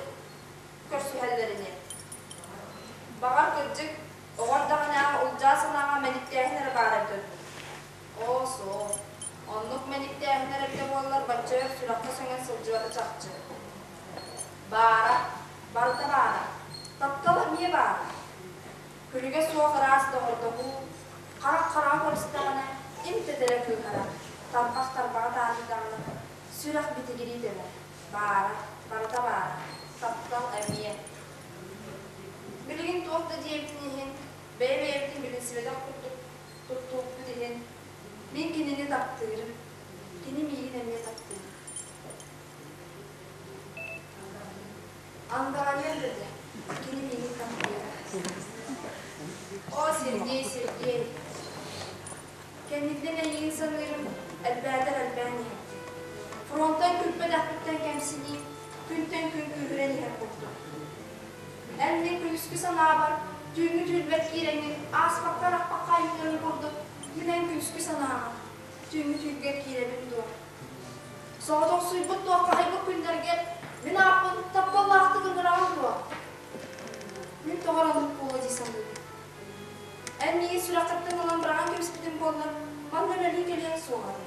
көрсүһэллэр ини. Баҕар, кырдьык, оҕо эрдэҕинээҕи улдьаа санааҕа мэниктээһин эрэ баара эбитэ дуу. Оо, суох. Оннук мэниктээһин эрэ эбитэ буоллар, бачча өр сүрэххэ сөҥөн сылдьыбата чахчы. Баара, барыта баара. Таптал эмиэ баара. Күлүгэ суох ыраас доҕордоһуу, харах хараҕа көрүстэҕинэ, им тэтэрэ кыыһара, тарбах тарбаҕа таарыйдаҕына, сүрэх битигирии тэбэр. Баара, барыта баара. Таптал эмиэ. Билигин туох да диэбитин иһин, бэйэ-бэйэбитин билинсибэтэх курдук туттубуппут иһин, мин кинини таптыырым, кини миигин эмиэ таптыыр. Андаҕайыан да этэ, кини миигин таптыыра. О, Сергей, Сергей, кэнниттэн эйигин саныырым элбээтэр элбээн иһэр. Фронтан күлбэтэхпиттэн кэмсинии, күнтэн күн күүһүрэн иһэр курдук. Эн мин күнүскү санаабар, түүҥҥү түүрбэт киирэҥҥин ааспакка-арахпакка айыҥнарын курдук, мин эн күнүскү санааҕар, түүҥҥү түүргэр киирэбин дуо? Соҕотохсуйбут туоххаһыйбыт күннэргэ мин ааппын тапталлаахтык ыҥыраҕын дуо? Мин тоҕо эрэ оннук буолуо дии саныыбын. Эн миигин сүрэххиттэн ылан быраҕан кэбиспитиҥ буоллар, манна үлэлии кэлиэҥ суоҕа этэ.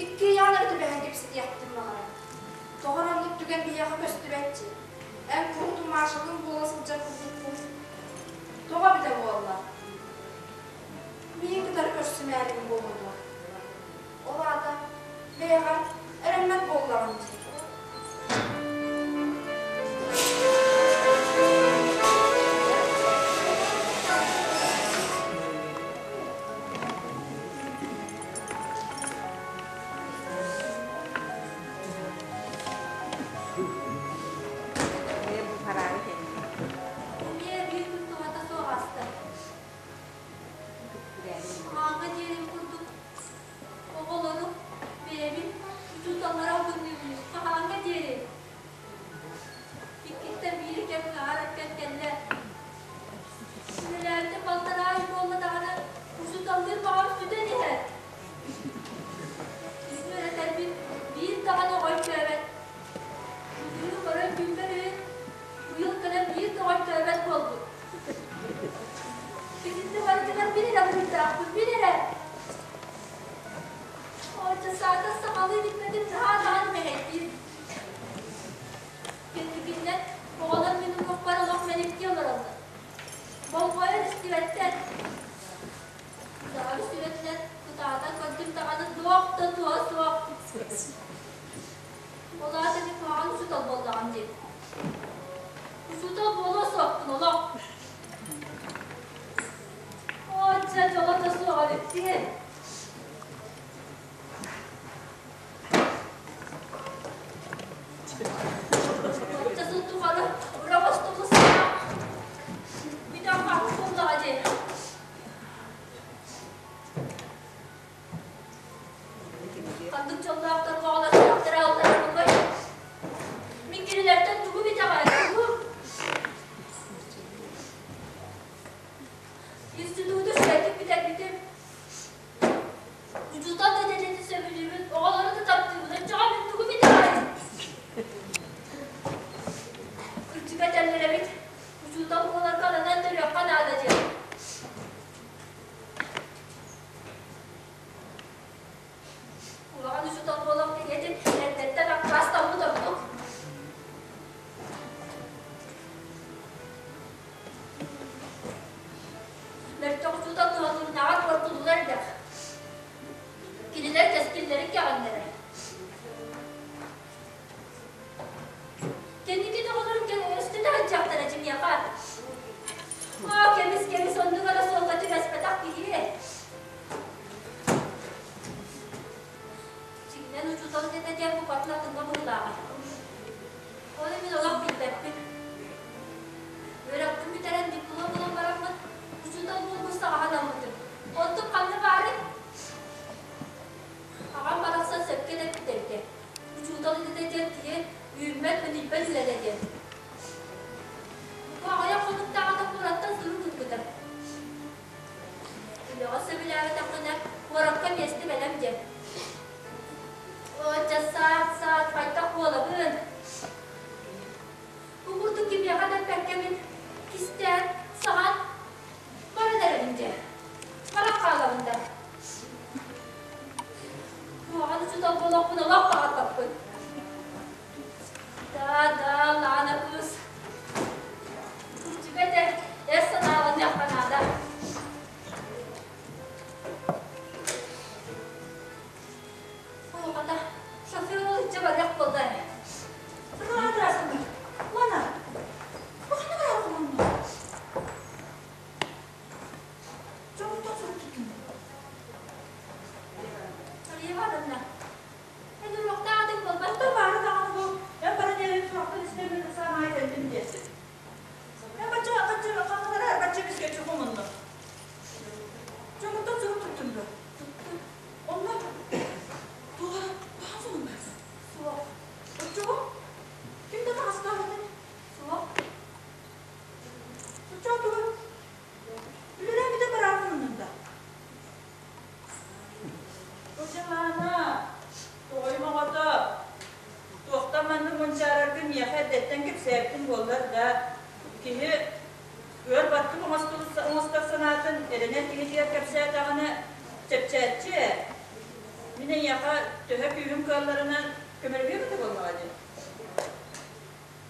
Икки ыйаан эрэ түбэһэн кэпсэтиэхпитин баҕарабын. Тоҕо эрэ оннук түгэн биһиэхэ көстүбэт дии. Эн курутун Машалыын буола сылдьар курдуккун. Тоҕо эбитэ буолла? Миигин кытары көрсүмээригин буолуо дуо? Ол аата, бэйэҕэр Эрэммэт буоллаҕым дии. Эмиэ биир күн туһата суох ааста. Ааҥҥа диэрим курдук оҕолору бэйэбин учууталлара албынныыбын хаһааҥҥа диэри? Иккиттэн биири кэм ыһаар кэм кэллэ. Үлэлээбитим балтараа ый буолла даҕаны учууталлыыр баҕам сүтэн иһэр. Үөрэтэрбин биир даҕаны оҕо өйдөөбөт. Былырыын көрөн күммэр үһү, быйыл кэлэн биир да оҕо өйдөөбөт буолбут. Итиннэ барытыгар мин эрэ буруйдаахпын, мин эрэ. Оччо саатар сахалыы билбэтим наһаа даҕаны мэһэйдиир. Кэнникиннэн оҕолор мин уҥуохпар олох мэниктии олороллор. Болҕойон истибэттэр. Даҕаны сүбэтинэн кытаатан көрдүм даҕаны туох да туһа суох. Ол аата мин куһаҕан учуутал буоллаҕым дии. Учуутал буолуо суохпун олох. Оччо дьоло да суох эбиппин. Оччо сыл тухары ура бостулу саҥа бүтэн хаһыс буоллаҕа дии. Ханнык дьоллоохтор оҕолор сүрэхтэрэ алтара буолуой? Мин кинилэртэн тугу итэҕэйэр тугу? Институту үчүгэйдик бүтэрбитим. Учуутал да идэтин сөбүлүүбүн, оҕолору да таптыыбын, оччоҕо мин тугу итэҕэйэбин? Кырдьыга этэллэр эбит, учуутал буоларга ананан төрүөххэ наада диэн. Улахан учуутал буолан кэриэтин эрдэттэн аккаастаммыт ордук. Мөлтөх учуутал туһатыырынааҕар куортулуулар элбэх. Кинилэр кэскиллэрин кэҕиннэрэр. Кэнники оҕолорум өстүтэ сылдьахтара дьиҥиэхэ. Аа, кэмис-кэмис оннук эрэ суолга түбэспэтэх киһи. Дьиҥинэн учуутал идэтэ диэн букатын атыҥҥа быһыылааҕа. Ону мин олох билбэппин. Үөрэхпин бүтэрэн диплом ылан бараммын, учуутал буолбут саҕаһан ылбытым. Онтум ханна баарый? Аҕам барахсан сөпкө да эппит эбитэ. Учуутал идэтэ диэн киһи үүммэт-мэнийбэт үлэтэ диэн. Бу аҕыйах хонуктааҕыта куораттан сурук ыыппыта. Үлэҕэ сөбүлээбэтэххинэ, куоракка миэстэ бэлэм диэн. Оччо саат-саат хайдах буолабын? Бу курдук кимиэхэ да эппэккэ мин кистээн, саҕан баран эрэбин дьэ. Баран хаалабын да. Куһаҕан учуутал буолуохпун олох баҕарбаппын. Да, да, Лаана кыыс. Кырдьыга этэ, эр санааланыахха наада. Хата, шофер ылычча барыах буолла ээ. Лана, бу ханна бараҕын Дьоҥҥуттан сурук туттум. Мария Ивановна, эн уруоктаах атыҥ буолбат Оттон баары даҕаны бу, эн баран иһэн сурахтан истэммин ыксаан аайы кэллим диэсин. Эн бачча хаччы ханна бачча бискэччи хомунну. Дьоҥҥуттан сурук туттум дуо? Туттум. Онно туох эрэ баҕа сонун баар. Суох. Оччоҕо ким да таҕыстаах этэ? Суох. Оччоҕо тугу? Үлэлээбитэ бараарын муннунда. Кучамаана, тоҕойум оҕото, туохтан маннык мунчаараргын миэхэ эрдэттэн кэпсээбитин буоллар да, киһи ыар баттык оҥостор санаатын эрэнэр киһитигэр кэпсээтэҕинэ чэпчээччи ээ. Мин эйиэхэ төһө күүһүм кыалларынан көмөлөһүөм этэ буоллаҕа дии.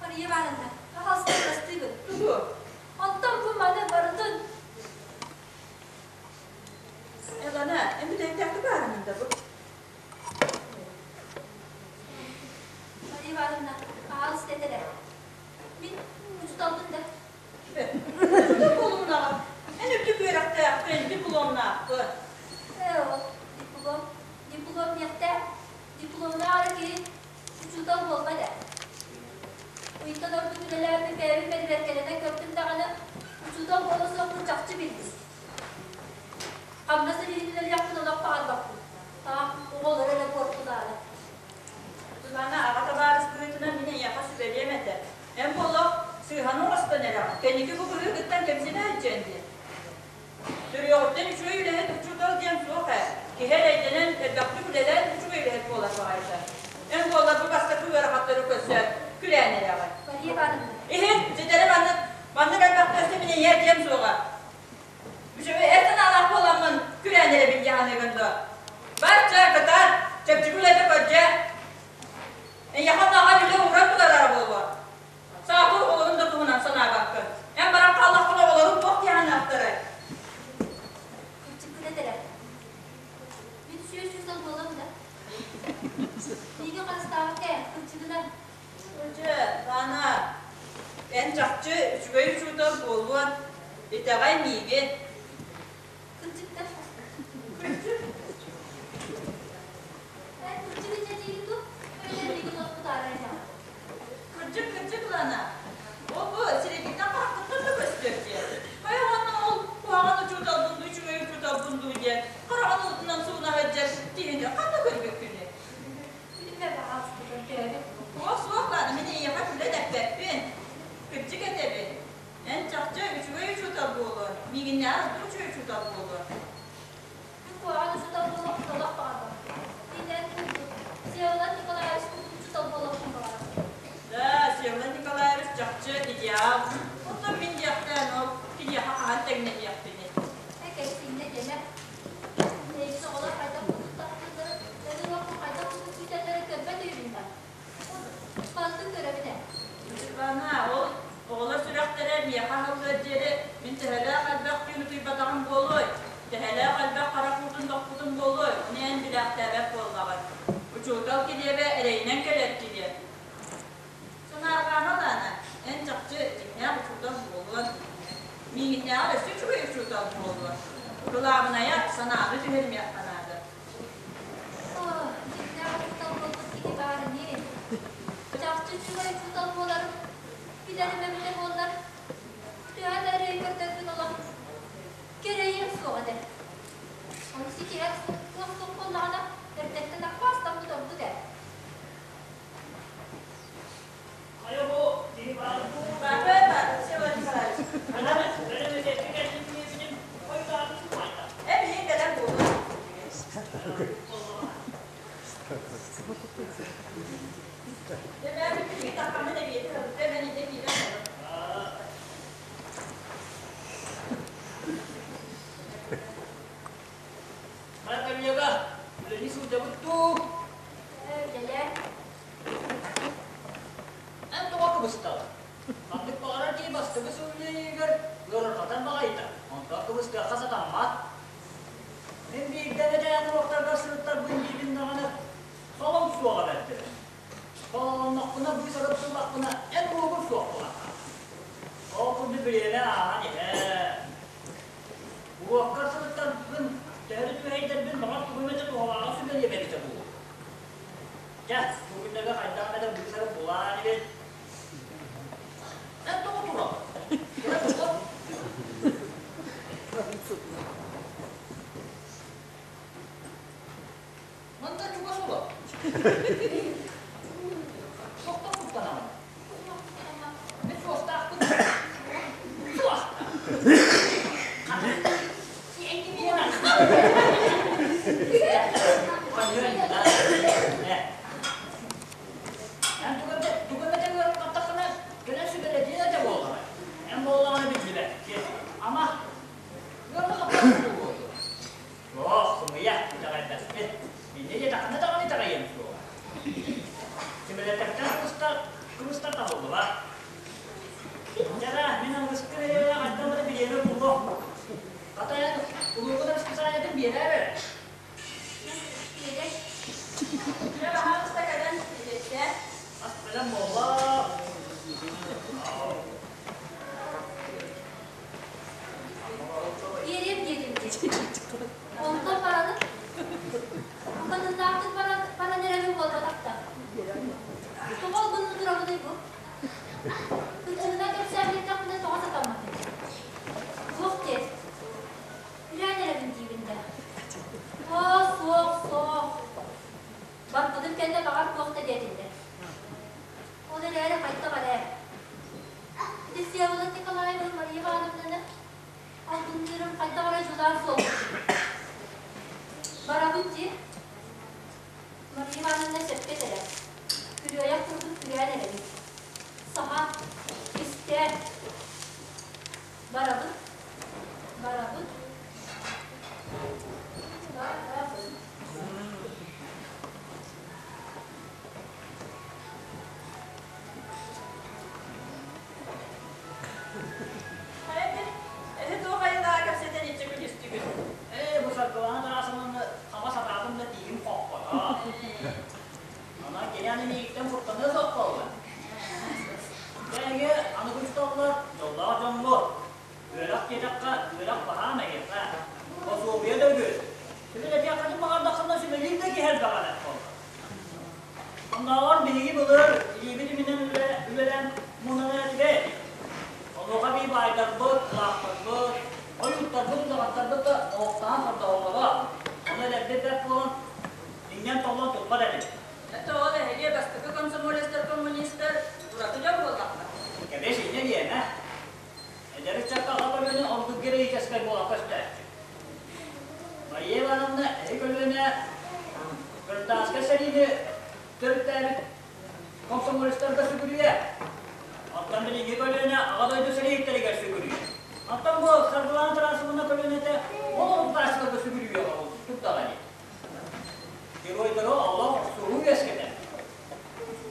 Мария Ивановна, аҕалста бырастыыбын. Тугу? Онтон бу маны барытын Элана, эн бүтэйдээхтик баарыҥын да бу? Ивановна, аҕалыс этэрэ. Мин учууталбын да. Учуутал буолумунаҕын. Эн үрдүк үөрэхтээхпин, дипломнаахпын. Ээ, ол диплом, диплом диэхтээх. Дипломнаах эрэ киһи учуутал буолбат ээ. Ыйтан ордук үлэлээбит бэйэбин бэрибэркэлэнэн көрдүм даҕаны, учуутал буола суохпун чахчы биллим. Хамнас илиһин үлэлиэхпин олох баҕарбаппын. Таах, оҕолор эрэ буортулаары. Сусанна аҕа табаарыс быһыытынан мин эйиэхэ сүбэлиэм этэ. Эн буоллах сыыһаны оҥостон эрэҕин. Кэнники бу быһыыгыттан кэмсинэ сылдьыаҥ диэн. Төрүөҕүттэн үчүгэй үлэһит учуутал диэн суох ээ. Киһи эрэйдэнэн, элбэхтик үлэлээн үчүгэй үлэһит буолар баҕайыта. Эн буоллар бу бастакы ыарахаттары көрсөөт, күрээн эрэҕин. Мария Ивановна. Иһит, ситэри маннык, маннык элбэхтэ өссө мин эйиэ диэм суоҕа. Үчүгэй эр санаалаах буоламмын күрээн эрэбин дии саныыгын дуо? Бар, чэ, кытаат, чэпчэки үлэтэ көрдьэ. Эйиэхэ оннооҕор үлэ ууран турарара буолуо. Саатар оҕолорун да туһунан санаабаккын. Эн баран хааллаххына оҕолорум туох дии саныахтарай? Кырдьыккын этэрэ. Мин сүүс сыл буолам да. Миигин харыстаабакка ээ, кырдьыгынан. Дьэ, Лана, эн чахчы үчүгэй учуутал буолуон, итэҕэй миигин. Кырдьыктар. Кырдьык. Эн кырдьык инньэ диигин дуу? Эбэтэр миигин уоскутаары этэҕин? Кырдьык, кырдьык, Лана. Ол бу сирэйгиттэн хараххыттан да көстөр диэн. Хайа уонна ол куһаҕан учууталбын дуу, үчүгэй учууталбын дуу диэн хараҕын уутунан сууна сылдьар киһини ханна көрбүккүнүй? Күлүмэ баҕаспытын төрөөбүт. Суох, суох, Лана, мин эйиэхэ күлэн эппэппин. Кырдьык этэбин. Эн чахчы үчүгэй учуутал буолуо, миигиннээҕэр ордук үчүгэй учуутал буолуо. Мин куһаҕан учуутал буолуохпун олох баҕарбаппын. Мин эн курдук, Всеволод Николаевич курдук учуутал буолуохпун баҕарабын. Да, Всеволод Николаевич чахчы идеал. Оттон мин диэхтээн ол киниэхэ хаһан тэҥнэниэхпиний? Э, кэпсииннэ диэмэ. Эйигин оҕолор хайдах курдук таптыылларын, эн уруоккун хайдах курдук күүтэллэрин көрбөт үһүбүн да. Барытын көрөбүн ээ. Светлана, ол оҕолор сүрэхтэрэ миэхэ аһыллыар диэри мин төһөлөөх элбэх түүн утуйбатаҕым буолуой? Төһөлөөх элбэх харах уутун тохпутум буолуой? Ону эн билээхтээбэт буоллаҕыҥ. Учуутал килиэбэ эрэйинэн кэлэр килиэп. Санаарҕаама Лаана, эн чахчы дьиҥнээх учуутал буолуон, миигиннээҕэр өссө үчүгэй учуутал буолуон. Кылаабынайа, санааны түһэримиэххэ наада. Оо, дьиҥнээх учуутал буолбут киһи баар ини. Чахчы үчүгэй учуутал буоларым, билэрим эбитэ буоллар, төһө да эрэйи көрдөрбүн олох кэрэйиэм суоҕа этэ. Ону ситиһэр кыах суох буоллаҕына, эрдэттэн аккаастаммыт ордук ээ. Хайа бу киһи баар дуу? Баапа, Всеволод Николаевич. Ананы бэлэмнэтиэххэ кэлбит диэбитим, хойутаабыт сумайда. Э, билигин кэлэн буолуо. Дэмээбит билигин таххаммын эбиэти ылбыта, мен инде киирэн олорон. Мара коллега, үлэни сылдьабыт дуу? Үлэлээ. Эн тоҕо кыбыстаҕын? Ханнык баҕарар киһи бастакы сыллыыгар ыарырҕатан баҕайыта, онтон кыбыстыахха сатаммат. Мин биирдэ бэтэрээн уруоктарга сырыттарбын диибин даҕаны, солом суоҕа бэрдэрэ. Сололоннохпуна, быыс арыттыллахпына, эн уруогун суох буолахха. Ол курдук бириэмэ ааһан иһэр. Уруоккар сырыттарбын, төһө да түөһэйдэрбин баҕар тугу эмэтэ туһалааҕы сүбэлиэм эбитэ буолуо. Дьэ, бу күннэргэ хайдах эмэтэ быыс-арыт булаан ибин. Эн тоҕо тураҕын? Тура тоҕо? Манна чугас олор. Тохтон куттанаҕын. Мин суостаахпын. Суох. Эн тугу эмэтэ ыарырҕаттаххына, кэлэн сүбэлэтиэн этэ буоллаҕа. Эн буоллаҕына биллибэт. Ама, ыарырҕаппат буолуо дуо? Суох, сымыйа, итэҕэйбэппин. Инньэ диэтэххинэ даҕаны итэҕэйиэм суоҕа. Сүбэлэтэртэн кыбыстар, кыбыстар табыллыбат. Дьара, мин алгыскын эрэ хантан да бириэмэ булуох. Хата эн улуугун расписаниетын биэрээр эрэ. Дьэ, баһаалыста кэлэн билиэттээ. Бэлэм буолла. Биэриэм диэтим дии. Онтон бараны букатыннаахтык баран, баран эрэбин буолбатах да. Тоҕо албынны турабыный бу? Кытыһына кэпсээбиттэхпинэ тоҕо сатамматый? Суох диэт. Күрээн эрэбин диибин да. Оо, суох, суох. Барбытым кэннэ баҕар туох да диэтиннэр. Ол эрээри хайдах эрэ. Ити Всеволод Николаевна Мария Ивановнаны албынныырым хайдах эрэ дьулаан суол курдук. Барабын дии. Мария Ивановна сөпкө этэрэ. Күрүөйэх курдук күрээн эрэбин. Саха, истээ. Барабын. Барабын. Барабын. Хайа эһи туох айылааҕа кэпсэтэн иччи күлүстүгүт? Ээ, бу Саргылаана Тарасовнаны хаба сатаатым да тииһим хоппото. Онон кини аны миигиттэн куттаныа суох буолла. Дьэ, аныгы учууталлар дьоллоох дьоммут. Үөрэх диэтэххэ, үөрэх баһаам эһиэхэ. Босуобуйа да үгүс. Сүбэлэтиэххитин баҕардаххына сүбэлиир да киһи элбэх эбит буолла. Оннооҕор биһиги былыр илиибит иминэн үлэлээн мунан этибит. Онуоха бии баайдарбыт, кылаахтарбыт, ойууттарбыт, удаҕаттарбыт да оһохтоон сордоһоллоро. Ону эдэрбит бэрт буолан, иҥнэн-толлон турбат этибит. Это ол эһиги бастакы комсомолецтар, коммунистар ураты дьон буоллахха. Кэбис инньэ диэмэ. Эдэр ыччакка аҕа көлүөнэ ордук героическай буола көстөөччү. Мария Ивановна эһи көлүөнэ гражданскай сэриини төрүттээбит комсомолецтарга сүгүрүйэ. Оттон билиҥҥи көлүөнэ Аҕа дойду сэрииһиттэригэр сүгүрүйэ. Оттон бу Саргылаана Тарасовна көлүөнэтэ ол олохтооччуларга сүгүрүйүөҕэ турдаҕа дии. Геройдары олох сурук үөскэтэр.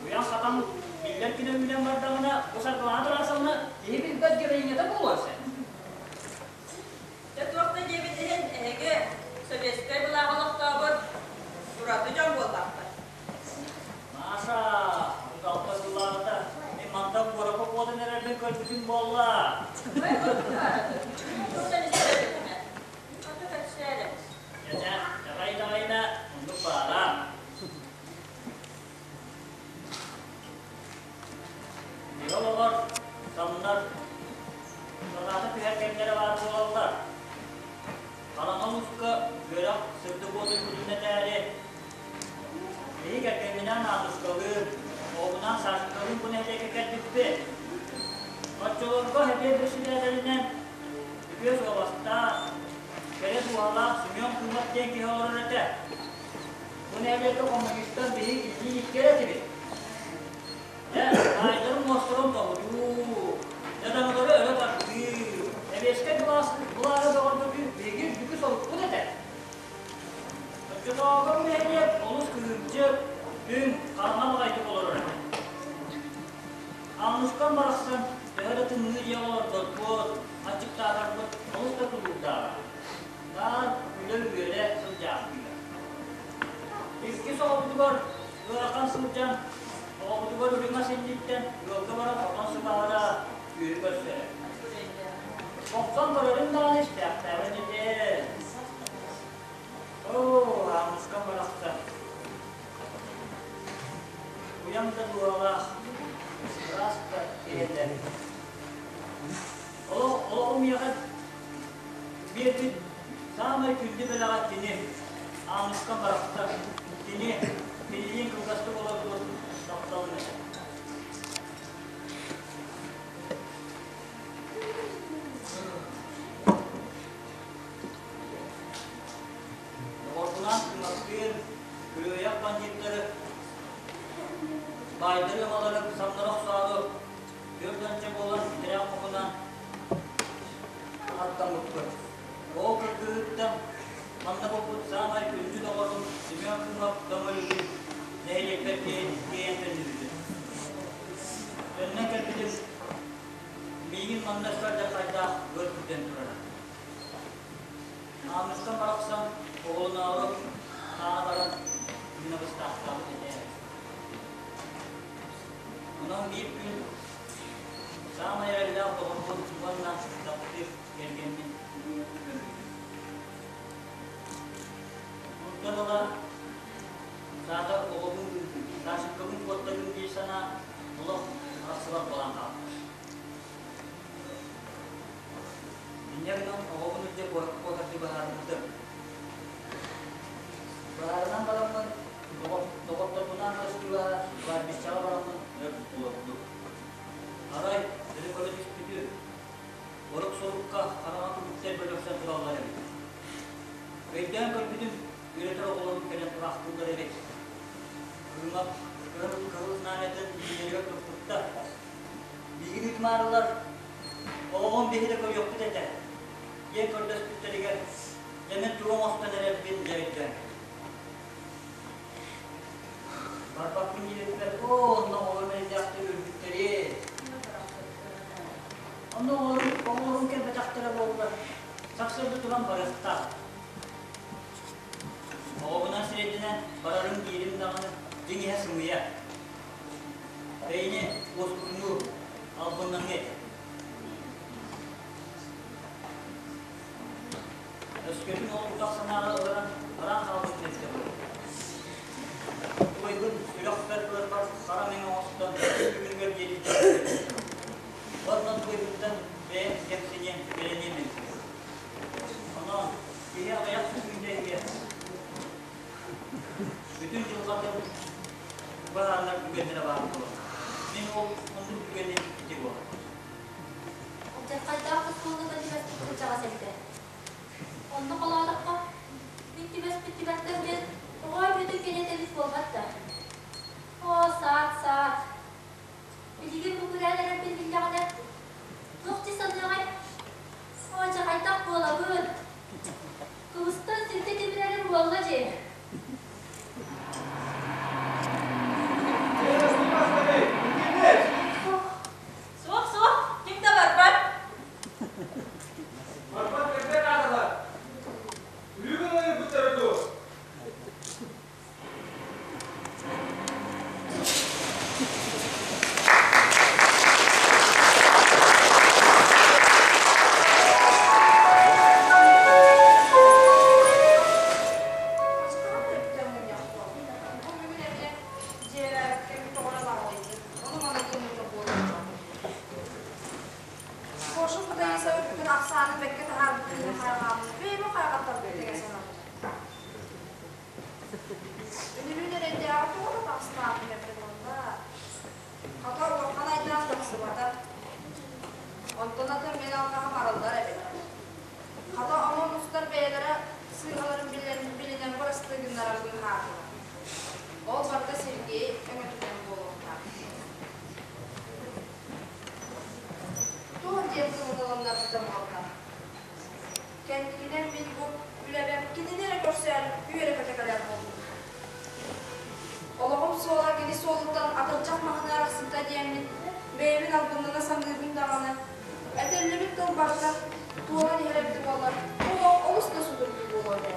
Уйан хатан биллэр күнэ үүнэн бардаҕына, бу Саргылаана Тарасовна киһи билбэт героинята буолуон сөп. Дьэ туох да диэбит иһин, эһиги советскай былааҕы олохтообут ураты дьон буоллаххыт. Маша, бу алта сыллааҕыта мин мантан куоракка куотан эрэрбин көрбүтүм буолла. Ой, туохтан истэр этим Аты кэпсээрэ. Дьэ, дьаҕай-даҕайна оннук баара. Киһи олоҕор самнар, санаата түһэр кэмнэрэ баар буолаллар. Хараҥа улууска үөрэх сырдык уотун күлүмнэтээри, биһи кэргэмминээн Аанускалыын, оҕобунаан Сашкалыын бу нэһилиэккэ кэлбиппит. Оччолорго Сэбиэт бэрэссэдээтэлинэн үтүө суобастаах, кэрэ дууһалаах Семен Кымов диэн киһи олорор этэ. Бу нэһилиэккэ коммунистар биһи илии икки эрэ этибит. Дьэ, таайдарын муостарын тоһутуу, дьадаҥылары өрө тардыы, сэбиэскэй былаас былааһы бөҕөргөтүү биһиги үрдүкү сорукпут этэ. Оччотооҕу бу нэһилиэк олус кыһыымчык, түҥ, хараҥа баҕайытык олорор этэ. Аннушкам барахсан төһө да тымныы дьиэҕэ олордорбут, аччыктаатарбыт олус да тулуурдааҕа. Наар күлэ-үөрэ сылдьаахтыыра. Иккис оҕобутугар ыарахан сылдьан, оҕобутугар үрүҥ ас инниттэн ыалга баран хотон сыбаһара үөрү көрсөрө. Охсон көрөрүм даҕаны истээхтээбин этэ. Оо, Аанускам барахсан. Уйан да дууһалаах, ыраас да киһи этэ. Олох олоҕум миэхэ биэрбит саамай күндү бэлэҕэ кини, Ааныска барахсан, кини кинилиин кылгастык олорбут тапталым этэ. Доҕорбунаан Кыматтыын күрүөйэх бандьыыттары, баайдары өҥөлөрүн самнара охсоору түөрт уонча буолан тирэх хомунан аттаммыппыт. Ол кыргыһыыттан манна булбут саамай күндү доҕорум Семен Кымов көҥүлүгүн нэһилиэкпэр тиэйэн төннүбүтүм. Төннөн кэлбитим, миигин манна сардьахайдаах ыар күүтэн турара. Ааныстан барахсан оҕолоноору анаан баран мин абыстаахтаабыт этэ. Онон биир күн саамай эрэллээх доҕорбун уонна таптыыр кэргэммин көмпүтүм. Онтон ыла саатар оҕобун Сашенькабын куоттарыым дии санаа олох арахсыбат буолан хаалбыта. Инньэ гынан оҕобун илдьэ куоракка куотардыы быһаарыммытым. Быһаарынан бараммын, доҕотторбунаан көстүүгэ кладбищеҕа бараммын өр олордум. Арай, өрө көрө түспүтүм, борук-сорукка хараҥа түбүктэр бөлөхсөн тураллар эбит. Өйдөөн көрбүтүм, үөрэтэр оҕолорум кэлэн тураахтыыллар эбит. Кыымап кыһыл кыһыл знамятын илиилэригэр туппуттар. Биһигини ыытымаарылар, оҕоҕун биһи да көрүөхпүт этэ, диэн көрдөспүттэригэр, дьэ мин тугу оҥостон эрэрбин дьэ өйдөөн кэллим. Барбаппын диэбиппэр, оо, онно оҕолорум эрэйдээхтик өлбүттэрин. Онно оҕолорум, оҕолорум кэлбэтэхтэрэ буоллар, сарсыарда туран барыахтаах. Оҕобунан сирэйдэнэн барарым диирим даҕаны дьиҥ иһэ сымыйа. Бэйэни уоскутунуу, албыннаҥҥа этэ. Өскөтүн ол тутах санааҕа ылларан баран хаалбытын эбитэ буолуо. Убайбын сүрэхпэр быарбар хара мэҥэ оҥостон бүгүнүгэр диэри Уонна тугуйбуттан бэйэм кэмсиниэм, бэлэниэм эбит. Онон киһи аҕыйах сөкүүндэ иһигэр бүтүн дьылҕатын быһаарынар түгэннэрэ баар буолар. Мин ол оннук түгэни ити буолар. Алдьархайдаах оскуолаҕа түбэспит кырдьаҕас эбитэ. Онно холоотоххо, мин түбэспит түбэлтэм диэн оҕо бүтүн кэриэтэ эбит буолбат да. Оо, саат-саат! Билигин бу күрээн эрэрбин биллэҕинэ, туох дии саныаҕай? Оо, дьэ хайдах буолабын? Кыбыстан сиргэ тимирэрим буолла дии. Суох, суох, ким да барбат. Барбат кэрбэт ааталар. Үрүгүн ойбуттара дуо? Кошун Таисова бүтүн ахсаанын бэккэ таһаарбытын хайҕаабыт. Бэйэбин хайҕаттарбыт деген санаабыт. Үнүрүүн эрэйдээҕи тоҕо да таҕыстаабын эбитэ буолла. Хата улахан айдаан тахсыбата. Онтон атын мин алҕаһым арыллар эбит. Хата омун устар бэйэлэрэ сыыһаларын билинэн бырастыы гыннаран быыһаатылар. Ол барыта Сергей өҥөтүнэн буолуохтаах. Туох диэн тылын ылыннарбыта буолла. Кэнникинэн мин бу үлэбэр кинини эрэ көрсөөрү үөрэ-көтө кэлэр буолбутум. Олоҕум суола кини суолуттан атырдьах маһын арахсыбыта диэммин бэйэбин албыннана саныыбын даҕаны, этиллибит тыл барыта туолан иһэр эбитэ буоллар, олох олус да судургу буолуо этэ.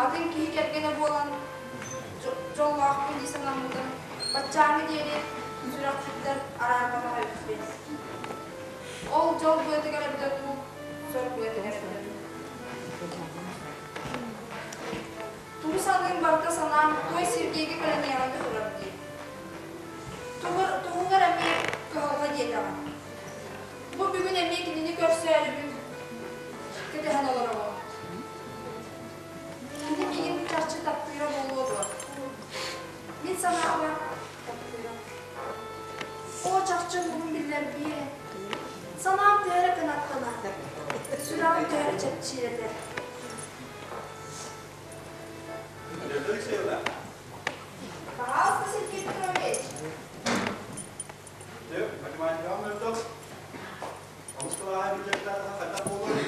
Атын киһи кэргэнэ буолан дьоллоохпун дии санаммытым, баччааҥҥы диэри сүрэхпиттэн араарбатах эбиппин. Ол дьол быатыгар эбитэ дуу, сор быатыгар эбитэ дуу. Тугу саныым барыта санаам той Сергейгэ кэлэн иэҕэҥҥэ турар дии. Туһугар эмиэ кыһалҕа диэтэҕим. Бу бүгүн эмиэ кинини көрсөөрүбүн кэтэһэн олоробун. Кини миигин чахчы таптыыра буолуо дуо? Мин санаабар таптыыра. Оо, чахчы муҥун биллэрбиэ. Санаам төһө эрэ кынаттанар, сүрэҕим төһө эрэ чэпчиир этэ. Надежда Алексеевна. Пожалуйста, Сергей Петрович. Дьэ, математикаҕа мөлтөх. Онус кылааһа биллэрдээх хайдах буолуой?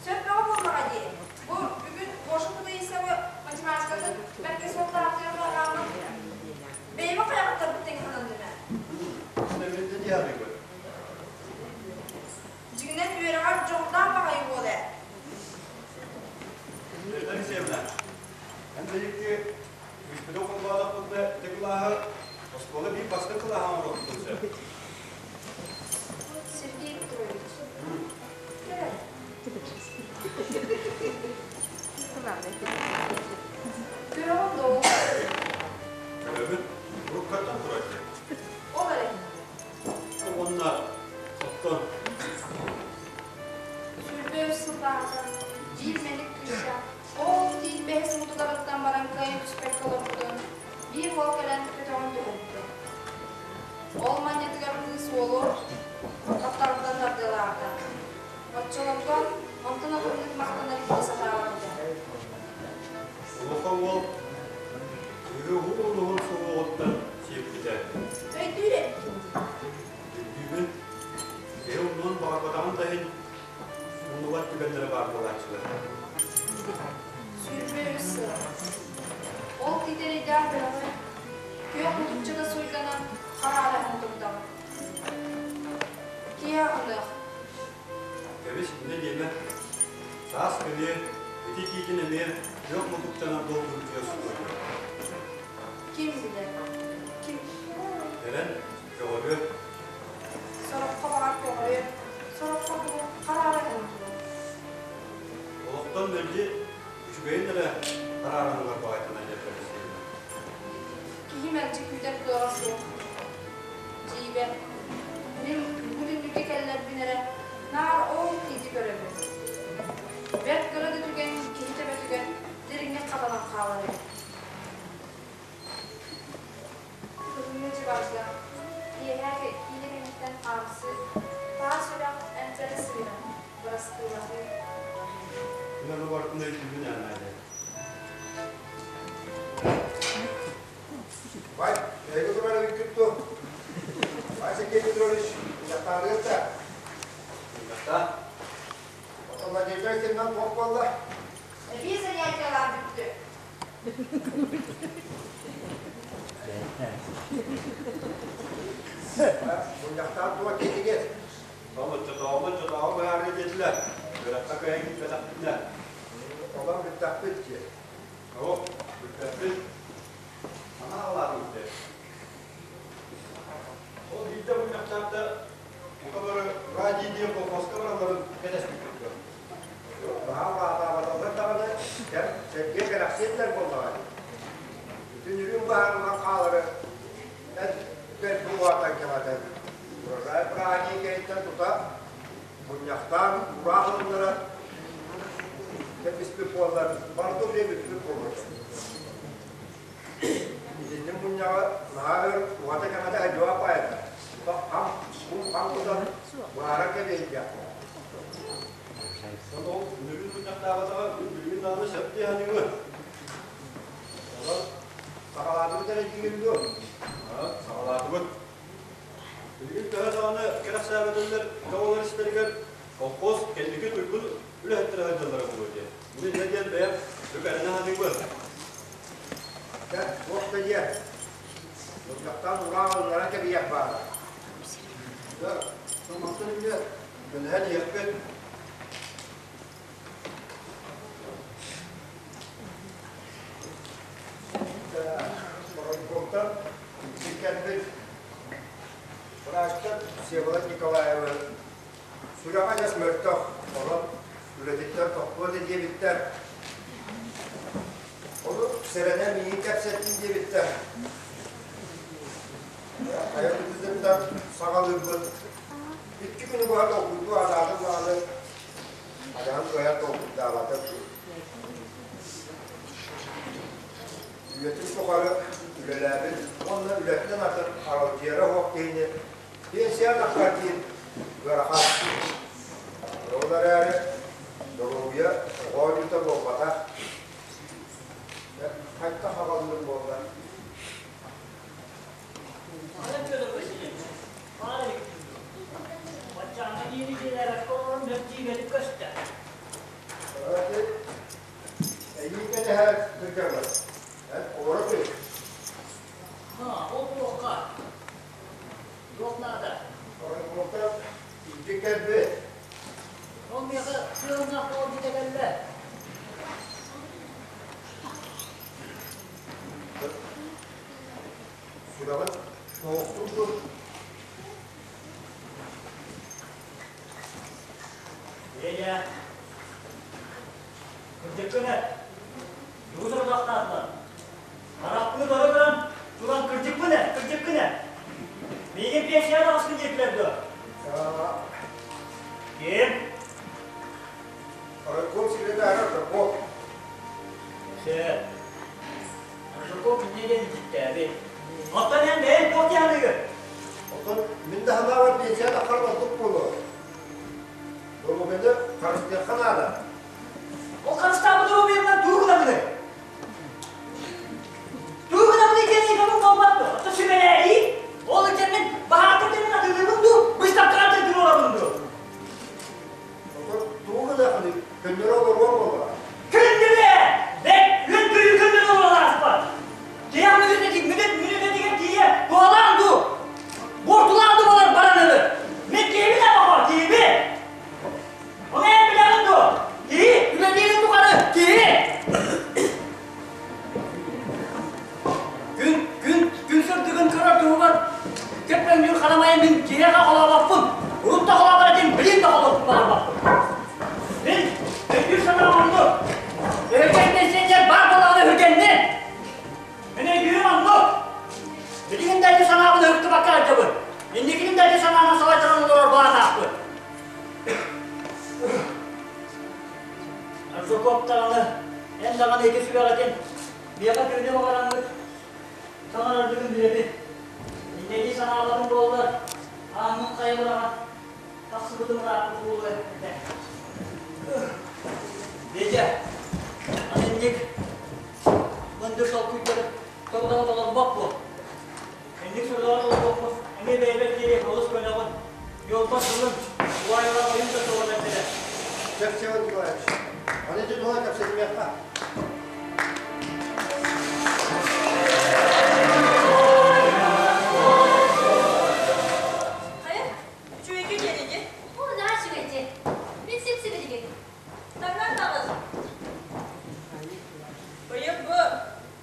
Сөп бөҕө буоллаҕа дии. Бу бүгүн Гоша Кутаисова математикатын бэркэ суоттаахтыыр быһааммын бэйэбин хайаҕыттарбыт тэҥэ сананным ээ. Мин дии саныыбын. Дьиҥинэн үөрэҕэр дьоҕурдаах баҕайы уол ээ. Надежда Алексеевна, эн биһикки үспүтүн холбоотохпутуна ити кылааһы оскуола биир бастакы кылааһы оҥоруохпутун сөп. Сергей Петрович, кэл. Көрөҕүн да ол. Көрөбүн, уруккаттан турар дии. Ол эрэ. Уонна оттон 23 сыллааҕыта биир мэник кыысчаан ол тиит бэһис мутугарыттан баран кыайан түспэккэ олорбутун биир уол кэлэн көтөҕөн түһэрбитэ. Ол манньатыгар кыыс уолу таптарыттан тардыалаабыта. Оччолорго онтон атыннык махтанар киһи сатаабат этэ. Улахан уол кыыһы уһун-уһун суһуоҕуттан сиэппитэ. Өйдүүр эбиккин дии. Өйдүүбүн. Киһи умнуон баҕарбатаҕын да иһин умнубат түгэннэрэ баар буолааччылар. 23 сыл. Ол титэрэйдээх бөҕө күөх мутукчата суйданан хараараһан турдаҕа. Киһи аҕыныах. Кэбис, инньэ диэмэ. Саас кэлиэ, ити тиитин эмиэ күөх мутукчанан долгуйдуйа сытыа. Ким билэр? Ким? Кэлэн, көҕөрүө. Сороххо баҕар көҕөрүө, сороххо бу хараара гынан туруо. Олохтон мэлдьи үчүгэйин эрэ харааран ылар баҕайтана диэн кэпсиибин. Киһи мэлдьи күүтэр кыаҕа суох. Дьиибэ. Мин бу түннүккэ кэллэрбин эрэ наар ол тиити көрөбүн. Бэрт кыра да түгэн киһи төбөтүгэр дириҥник хатанан хаалар эбит. Кыһыҥҥы дьыбарга, киэһэ киинэ кэнниттэн хаамсыы, таас үрэх эмпэрэ сыыһа, бырастыылаһыы. Мин ону барытын өйдүүбүн ээ, Надя. Вань, эһиги турар эбиккит дуо? Вань Сергей Петрович, дьахтаалыыр да? Дьахтаа. Оттон Надежда Алексеевна туох буолла? Эбии занятиелаах бүттү. Мунньахтаан туох диэтигит? Ол оччотооҕу оччотооҕу быһаарыы диэтилэр. Үөрэххэ кыайан киирбэтэхпитинэ. Олор бүттэхпит дии. Оо, бүттэхпит. Наһаа алаатын бүтэ. Ол биирдэ мунньахтаабыта бука бары радий диэн колхозка баралларын кэтэспиппит дуо? Наһаа улаатаабаталлар даҕаны, кэм сэргиэ кэрэхсиэннэр буоллаҕа дии. Бүтүн үрүҥ баһаарынан хаалары эт дэлби улаатан кэҥэтэн, урожай бырааһынньык кэнниттэн тута мунньахтаан ураах ылыннаран кэбиспит буоллар, барыта үлэ бүппүт буолуо этэ. Итинник мунньаҕы наһаа өр уһата-кэҥэтэ сылдьыбат баайда. Тута хам, кум-хам тутан быһааран кэбиһиллиэх Ол үнүрүүн мунньахтаабатаҕа билигин даҕаны сөп дии саныыбын. Онон Саҕалаатыбыт эрэ диигин дуо? Саҕалаатыбыт. Билигин төһө даҕаны кэрэхсээбэтэллэр оҕолор истэригэр колхоз кэнники туйгун үлэһиттэрэ сылдьаллара буолуо диэн. Мин инньэ диэн бэйэм бүк эрэнэ саныыбын. Дьэ, туох да диэн, мунньахтаан ураах ылларан кэбиһиэх баара. Дьэ, мантан инньэ көнөһөн иһиэхпит. Оройкуоттан кэлбит врачтар Всеволод Николаевы сүрэҕэ дьэс мөлтөх, онон үлэтиттэн тохтуо да диэбиттэр. Ону сэрэнэн миигин кэпсэттин диэбиттэр. Хайа тутуутуттан саҕалыырбыт. Икки күнү быһа толкуйдуу анаатым даҕаны, адаһан кыайан толкуйдаабатым. Үйэтин тухары үлэлээбит уонна үлэттэн атын аралдьыйара суох киһини пенсия тахсар диэн ыарахан. Ол эрээри доруобуйа оҕо оонньуута буолбатах. Хайдах аҕаллым буолла? Аны Петр Васильевич, баар эбиккин дуо? Баччааҥҥа диэри дьиэлээбэккэ олорон бэрт дьиибэтик көстө. Эйиин кэтэһэ сылдьабын. Эн олоро түс. Ха, ол туохха? Туох наада? Оройуонтан илдьит кэлбит. Ол миэхэ сыалнаах доҕордьута кэллэ. Сүрэҕин тоһук. Федя, кырдьыккын эт. Тугу сорудахтаатылар? Харахпын өрө көрөн туран кырдьыкпын эт, кырдьыккын эт. Миигин пенсияҕа таҕыстын диэтилэр дуо? Ким? Райком секретаря Жирков. Сөп. Жирков инньэ диэн илдьиттээбит. Оттон эн бэйэҥ туох дьаһаныыгын? Оттон мин да санаабар пенсия таххар ордук буолуо. Доруобуйаны харыстыахха наада. Ол харыстаабыт доруобуйабынан тугу гынабыный? Тугу гынабыный диэн ыйытабын буолбат дуо? Оттон сүбэлээриий. Ол ичэммин баһаатыр диэн атыылыыбын дуу, быыстапкаҕа туруорабын дуу? Оттон тугу гыныаххыный? Көннөрү олоруом буоллаҕа. Көннөрө! Бэт, үөн көрүү көннөрү олорон ааспат. Тиһэх мүнүүтэтигэр тиийэ туһалаан дуу, буортулаан дуу балар баран ылыр. Мин киһибин абаҕа, киһибин! Ону эн билэҕин дуо? Киһи үлэлиирин тухары киһи! Күн, күн, күн сырдыгын көрөр туһугар көппөҥнүүр харамайы мин киһиэхэ холообоппун. Урут да холообор этим, билин да холуохпун баҕарбаппын. Мин өйдүүр санаам оннук. Өһүргэн пенсионер баар буоллаҕына өһүргэннин. Мин өйдүүрүм оннук. Билигин да ити санаабын ыһыктыбакка сылдьабын. Инникитин да ити санаанан салайтаран олорор былааннаахпын. Аржаков даҕаны, эн даҕаны ити сүрэҕитин миэхэ түүнү баҕараҥҥыт саҥарардыгын билэбин. Инньэ санааларым буоллар, ааммын хайа быраҕан тахсыбытым ырааппыт буолуо этэ. Петя, аны инник мындыр толкуйдары тордоҕо толорбот буол. Инник сурудаҕа толорбоппут, эмиэ бэйэбэр диэри олус көнөҕүн, Йолба сылын, уайалаах ойун да суоҕун эттилэр. Сөп, Всеволод Николаевич. Аны ити туһунан кэпсэтимиэххэ. Хайа, үчүгэйгэ диэри дии. Оо, наһаа үчүгэй дии. Мин сип-сибилигин. Таҥнан таҕыс. Быйыл бу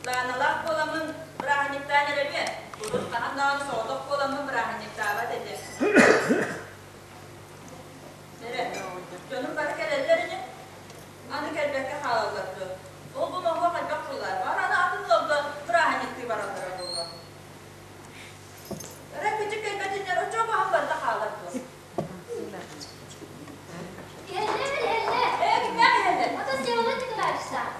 Лааналаах буоламмын бырааһынньыктаан эрэбиэн. Урут хаһан даҕаны соҕотох буоламмын бырааһынньыктаабат этим. Эрэ, дьонум бары кэлэллэр ини. Аны кэлбэккэ хаалаллар дуо? Ол бу моһуок элбэх буоллар, баар аны атын ыалга бырааһынньыктыы бараллара буолуо. Эрэ кыдьык кэлбэтиннэр оччо баһан барыта хаалар дуо? Иһэллэр, иһэллэр. Ээ, кимнээх иһэллэр? Ото Всеволод Николаевичтаах.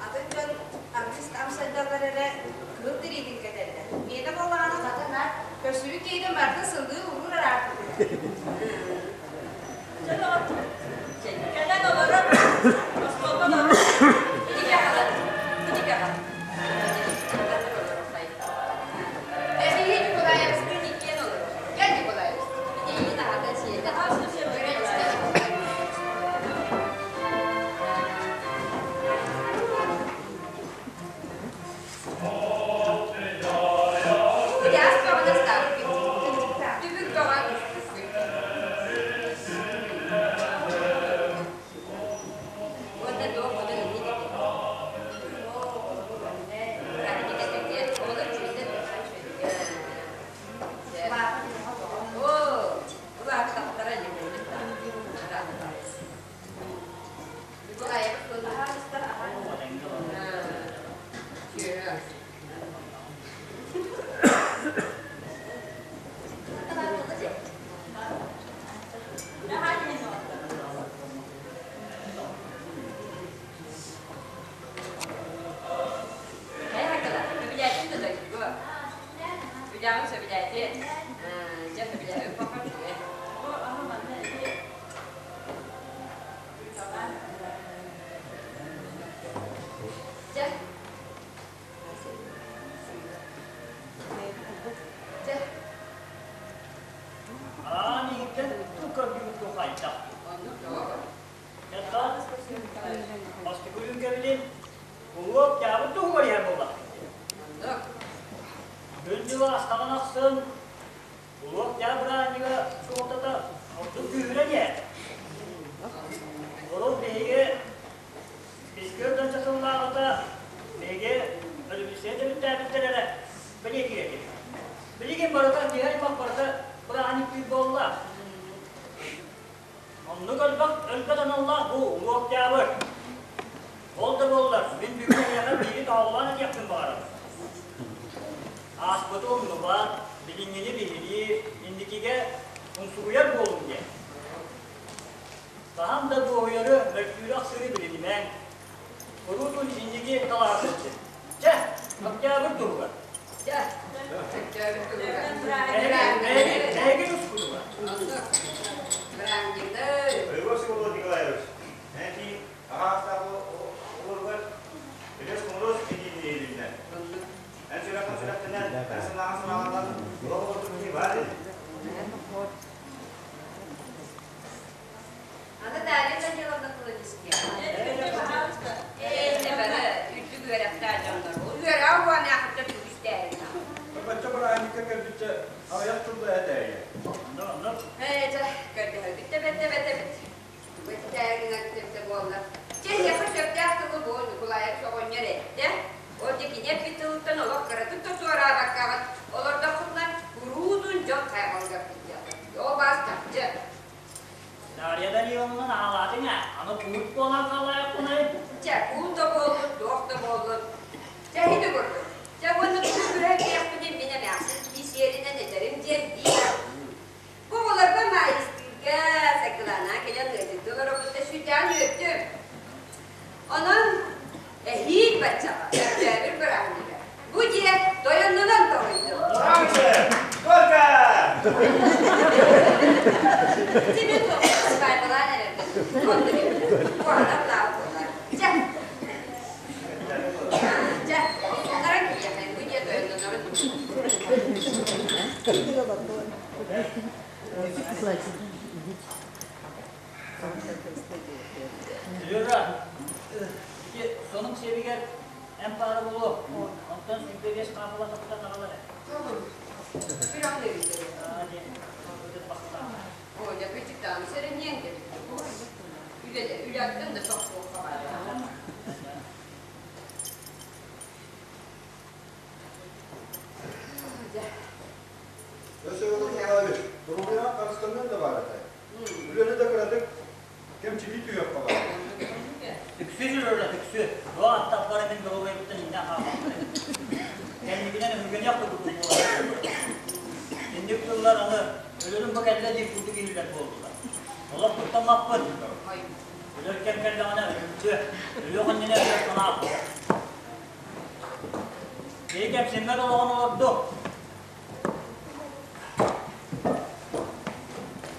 Атын дьон артыыс амсайдаллар эрэ кыыл тириитин кэтэллэр. Миэнэ буоллаҕына хатана көрсүбүт киһитин барытын сылгыы уруур араартыыр. Кэлэн олорор, остуолга олорор. Үлэҕин сөбүлээтин. Дьэ сөбүлээбит пока үчүгэй. Бу аһы манна ити Дьэ. Дьэ. Аан иһиттэн ту көрдүгүт ту хайдах. Оннук тоҕо. Ятта бастакы үрүҥкэбилин улуок тябыт туһугар иһэр буоллахпыт. Оннук. Күн-дьыл аастаҕын ахсын улуок тя быраанньыга суолтата ордук күүһүрэн иһэр. Урут биһиги Искер донча сыллааҕыта биһиги өрөбүлүссүйэ төрүттээбиттэр эрэ бэлиэтиир этибит. Билигин барыта киһи аймах барыта бырааһынньыктыыр буолла. Оннук элбэх өлбөт аналлаах бу Улуу Октябрь. Ол да буоллар, мин бүгүн эһиэхэ биири тоһоҕолоон этиэхпин баҕарабын. Ааспыты умнубат, билиҥҥини биһириир, инникигэ умсугуйар буолуҥ диэн. Хаһан да дуоһуйары, мөлтүүрү-ахсыыры билинимэҥ. Куруутун инники талаһа сылдьыҥ. Чэ, Октябрь туһугар. Чэ, Октябрь туһугар. Эһиги тускутугар. Бырааһынньыгы. Егор Всеволод Николаевич, эти аҕаастаах олоругар Элес Комрос этиини иһилиннэ. Эн сүрэххин сүрэхтэнэн, эн санааҕын санааланан, олох олорбут киһи баар ини. Аны Дарья Даниловна тылын истиэххэ. Ээ, бары үрдүк үөрэхтээх дьоннор. Үөрэҕэ уонаахыттан үгүстээһин. Бачча бырааһынньыкка кэлбиччэ аҕыйах тылла этээйэ. Ээ, дьэ, көрдөһөргүт да бэрт эбэтэбит. Тугу этитээринэн эбитэ буолла. Чэ, эһиэхэ сөптөөх тылы бу Ньукулаев оҕонньор эттэ. Ол дьэ кини эппит тылыттан олох кыратык да туораабаккаҕыт олордоххутуна куруутун дьон хайҕалыгар сылдьаҕыт. Ол баас чахчы. Дарья Даниловна наһаалаатыҥ ээ, аны куут буолан хаалаайахпыный? Чэ, куут да буоллун, туох да буоллун. Чэ, ити курдук. Чэ, уонна тугу күрэһэ диэхпиний мин эмээхсин кии сиэринэн этэрим диэн биир. Бу оҕолорго маайыстыырга Саргылаана кэлэн ыалдьытыы олоробут да сүрдээн үөрдүм. Онон эһиил баччаҕа Өктөөбүр бырааһынньыга бу дьиэ тойоннонон тоһуйду. Сколько? Тебе свадьбалаан эрэрбин. Куһанар лаах буолар. Чэ. Чэ, олорон киһиэхэ бу дьиэ тойоннонорун. Сережа, ити сонуҥ сиэбигэр эн паара буолуо. Онтон 25 хаапыла таптан аҕал эрэ. Оля, кычыктааны сэрэниэн кэбит. Үлэ, үлэттэн да тохтуохха баар. Өссө Николаевич, туругуйаах харыстаныан да баар этэ. Үлэни да кыратык кэмчилии түһүөххэ баар. Түксү жүрөрө түксү. Бу аттахпара мин доруобуйабыттан иннэ хаалбаппын. Кэннигинэн өһүргэниэх курдук буолар. Инник тыллар аны өлөрүм бу кэллэ диир курдук иһиллэр буоллулар. Олох куттаммаппын. Өлөр кэм кэллэҕинэ өлүмтүө. Өлүөх иннинэ өлөр санаах. Киһи кэпсиммэт олоҕун олорду.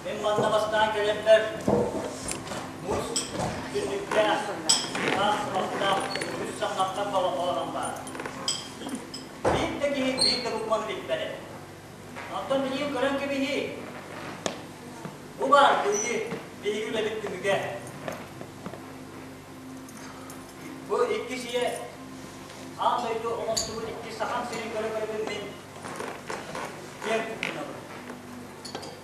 Мин манна бастаан кэлэрбэр муус түннүктээх, таас сыбахтаах, үгүс самнахтан балаҕан баар. Биир да киһи биир да букваны билбэт этэ. Онтон билигин көрөн кэбиһии. Бу баар биһиги биһиги үлэбит түмүгэ. Бу иккис ийэ аан дойду оҥостубут икки сахам сирин көрө-көрөбүн мин киэн туттунабын.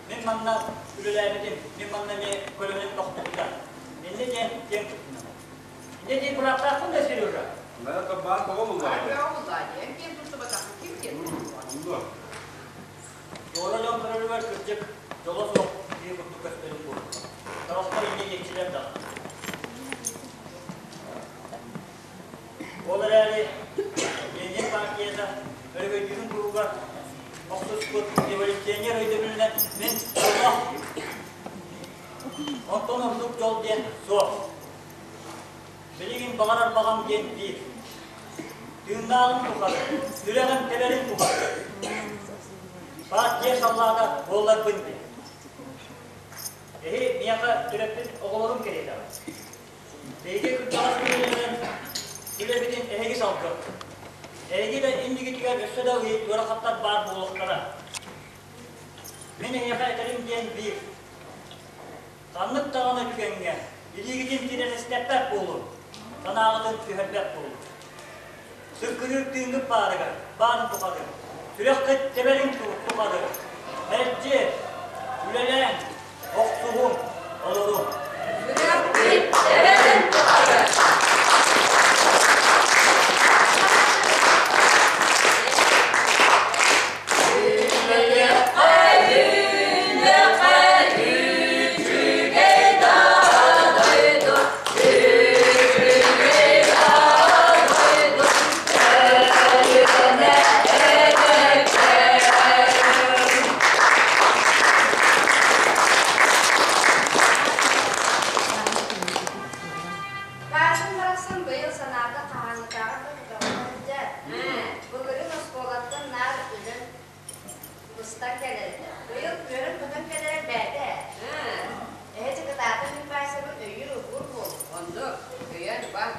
Мин манна үлэлээбитим, мин манна эмиэ көлөһүнүм тохтубута. Инньэ диэн киэн туттунабын. Инньэ диир бырааптаахпын да Сережа? Наһаа табаан тоҕо буллаа? Буллаа диэн киэн туттубатахпын ким киэн туттуо? Туора дьон көрөрүгэр кырдьык дьоло суох киһи курдук көстөрүм буолуо. Сорохтор инньэ диэччилэр даҕаны. Ол эрээри өрөгөйдүүрүн туһугар охсуспут революционер өйдөбүлүнэн мин дьоллоох Онтон ордук дьол диэн суох. Билигин баҕарар баҕам диэн биир. Тыыннааҕым тухары, сүрэҕим тэбэрин тухары. Партия саллаата буолларбын диэн. Эһи миэхэ төрөппүт оҕолорум кэриэтэҕит. Биһиги кырдьаҕас көлүөнэнэн үлэбитин эһиги салгыаххыт. Эһиги да иннигитигэр өссө да ыарахаттар баар буолуохтара. Мин эһиэхэ этэрим диэн биир. Ханнык даҕаны түгэҥҥэ илиигитин тирэнистэппэт буолуҥ, санааҕытын түһэрбэт буолуҥ. Сыркырыыр тыыҥҥыт баарыгар, баарын тухары, сүрэххит тэбэрин тухары, мэлдьи үлэлээҥ, охсуһуҥ, олоруҥ. Сүрэхпит тэбэрин тухары. Баашым барахсан быйыл санаата хаһааҥҥытааҕар да көтөҕүллэ сылдьар. Былырыын оскуолаттан наар өлөн быстан кэлэр этэ. Быйыл үөрэн-көтөн кэлэрэ бэйэтэ. Эһэ дьыкытаатын мин Васябын өйүүр-убуур буол. Оннук, өйөөн убаан.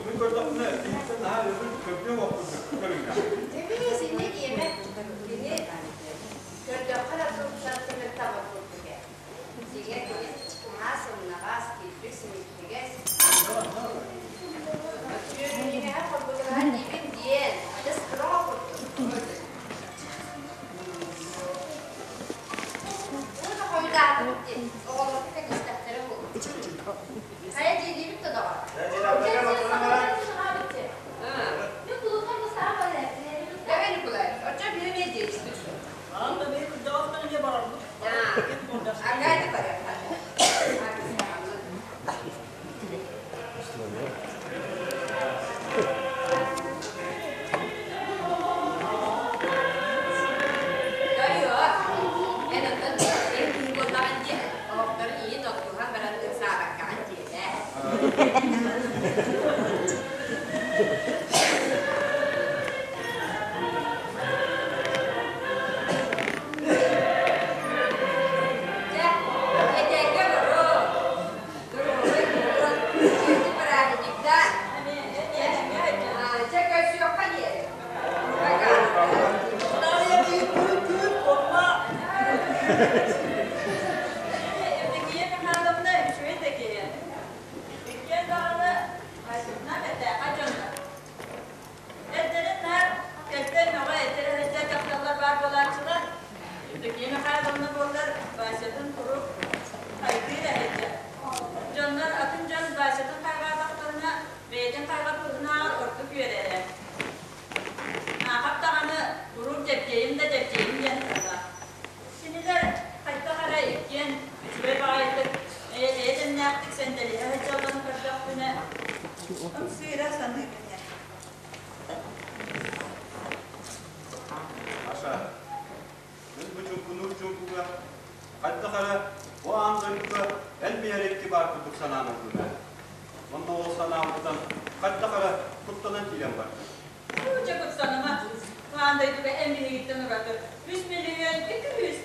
Мин көрдөхпүнэ, киһиттэн наһаа өлбүт көрдүөм оппут көрүҥнээх. Кэбиһиэс инньэ диэмэ. Кини көрдөххө да тупсар тимир табыр курдук ээ. Дьиҥэ кини наһаа сымнаҕас, килбик симиттигэс. Үөрүүнүгэһэ хоргутугаһа диибин диэн, адьас кыра оҕо курдук. Уу да хойутаатыбыт дии, оҕолорго кэтэстэхтэрэ буолуо. Хайа дьиэлиибит да доҕор? Давай, Николай, оччо биһи эмиэ диэччи. Анда бэйи кырдьаҕастан эмиэ барарбыт. Аргайды барар. Дойуо, эн оттон эн киһи буоллаҕын дии, оһохторун иин оттуһан баран ыксаабаккаҕын диэтэ. Дьэ, этэҥҥэ олоруҥ, доруобай буолун, чэчи бырааһынньыктаах. Чэ, көрсүөххэ диэри. Пока. Евдокия Михайловна үчүгэй да киһи. Иккиэн даҕаны айбытынан бэртээхэй дьоннор. Эрдэрин наар кэлтэн мөҕө этэрэ сылдьар дьахталлар баар буолааччылар. Евдокия Михайловна буоллар Васятын куруук хайгыыр эһэйдэ. Дьоннор атын дьон Васятын хайҕаатахтарына бэйэтин хайҕаппытынааҕар ордук үөрэрэ. Наахап даҕаны куруук Дьэбдьиэйим да Дьэбдьиэйим диэн тыллаах. Кинилэр хайдах эрэ иккиэн үчүгэй баҕайытык, эйэ дэмнээхтик сэндэлиһэ сылдьалларын көрдөхпүнэ, ымсыыра саныыбын ээ. Маша, мин бу чуҥкунуур чуҥкуга хайдах эрэ бу аан дойдуга эн биһэрикки баар курдук санаан ыллым ээ. Онно ол санаабыттан хайдах эрэ куттанан киирэн бардым. Чэ куттаныма, аан дойдуга эн биһигиттэн ураты үс миллион 200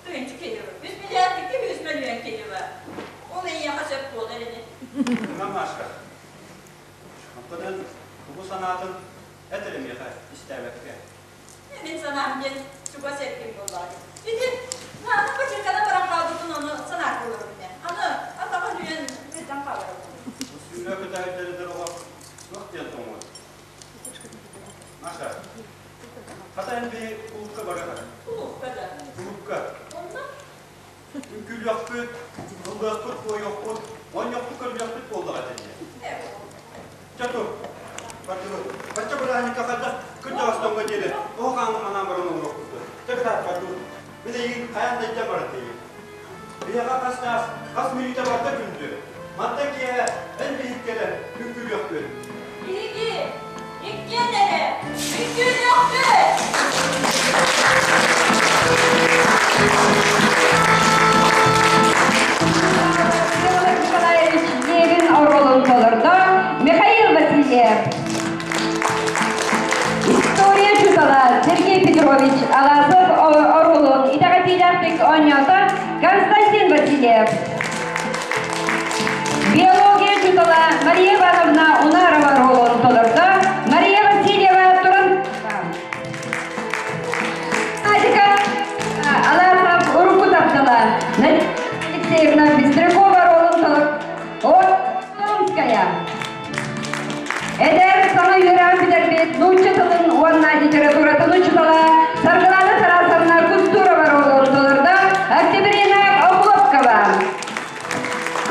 тыһыынча киһи бар. Үс миллиард 200 мөлүйүөн киһи бар. Ол эйиэхэ сөп буолар ини. Мына Машка, оттон эн тугу санаатын эт эрэ миэхэ истээбэккэ. Мин санаам диэн чугас эргин буоллаҕа. Ити наана бачыыкканан баран хаалбытын ону санаат буоларым ини. Аны атаҕын үйэн ыйтан хаалар. Сүүрэ көтөһүдэридэр оҕо туох диэн тоҥуой? Маша, хата эн биһи кулуупка барыах Кулуупка да. Кулуупка. Онно? Үҥкүүлүөхпүт, ыллыахпыт, туойуохпут, оонньуохпут, көрүлүөхпүт буоллаҕа этэ Чэ тур, бардыбыт. Бачча бырааһынньыкка хайдах кырдьаҕас диэри оһох аанын манаан баран олоруохпут дуо? Чэ кытаат, бардыбыт. Мин эйигин хайаан да илдьэн баран тиийиим. Биһиэхэ хас чаас, хас мүнүүтэ барда күндү. Мантан киэһэ эн биһиккэлэр үҥкүүлүөхпүт. Биһиги иккиэн эрэ үҥкүүлүөхпүт! Николаевич Левин оруолун толордо Михаил Васильев. История учуутала Сергей Петрович Аласов оруолун итэҕэтиилээхтик оонньоото Константин Васильев. Биология учуутала Мария Ивановна Унарова оруолун толордо Мария Васильева Туран Адика Аласов урукку таптала Надежда Алексеевна Быстрякова оруолун толордо Томская. Эдэр саҥа үөрэҕин бүтэрбит нуучча тылын уонна литературатын учуутала Саргылана Тарасовна Кустурова оруолун толордо Октябрина Охлопкова.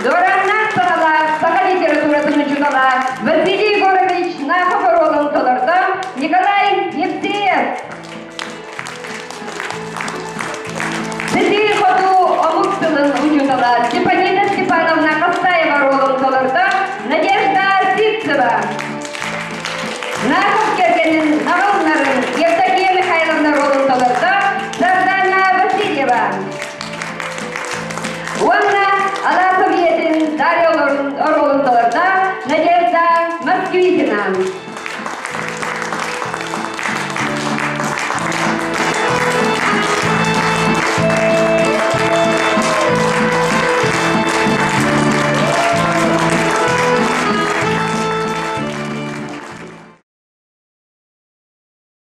Дуорааннаах саҕалаах саха литературатын учуутала Василий Егорович Нахов оруолун толордо Николай Евсеев. Сытыы хоту омук тылын учуутала Степанина Степановна Хастаева оруолун толордо Надежда Сивцева. Нахов кэргэнин наҕылларын Евдокия Михайловна оруолун толордо Сардана Васильева. Уонна Аласов ийэтин Дарья оруолун толордо Надежда Москвитина.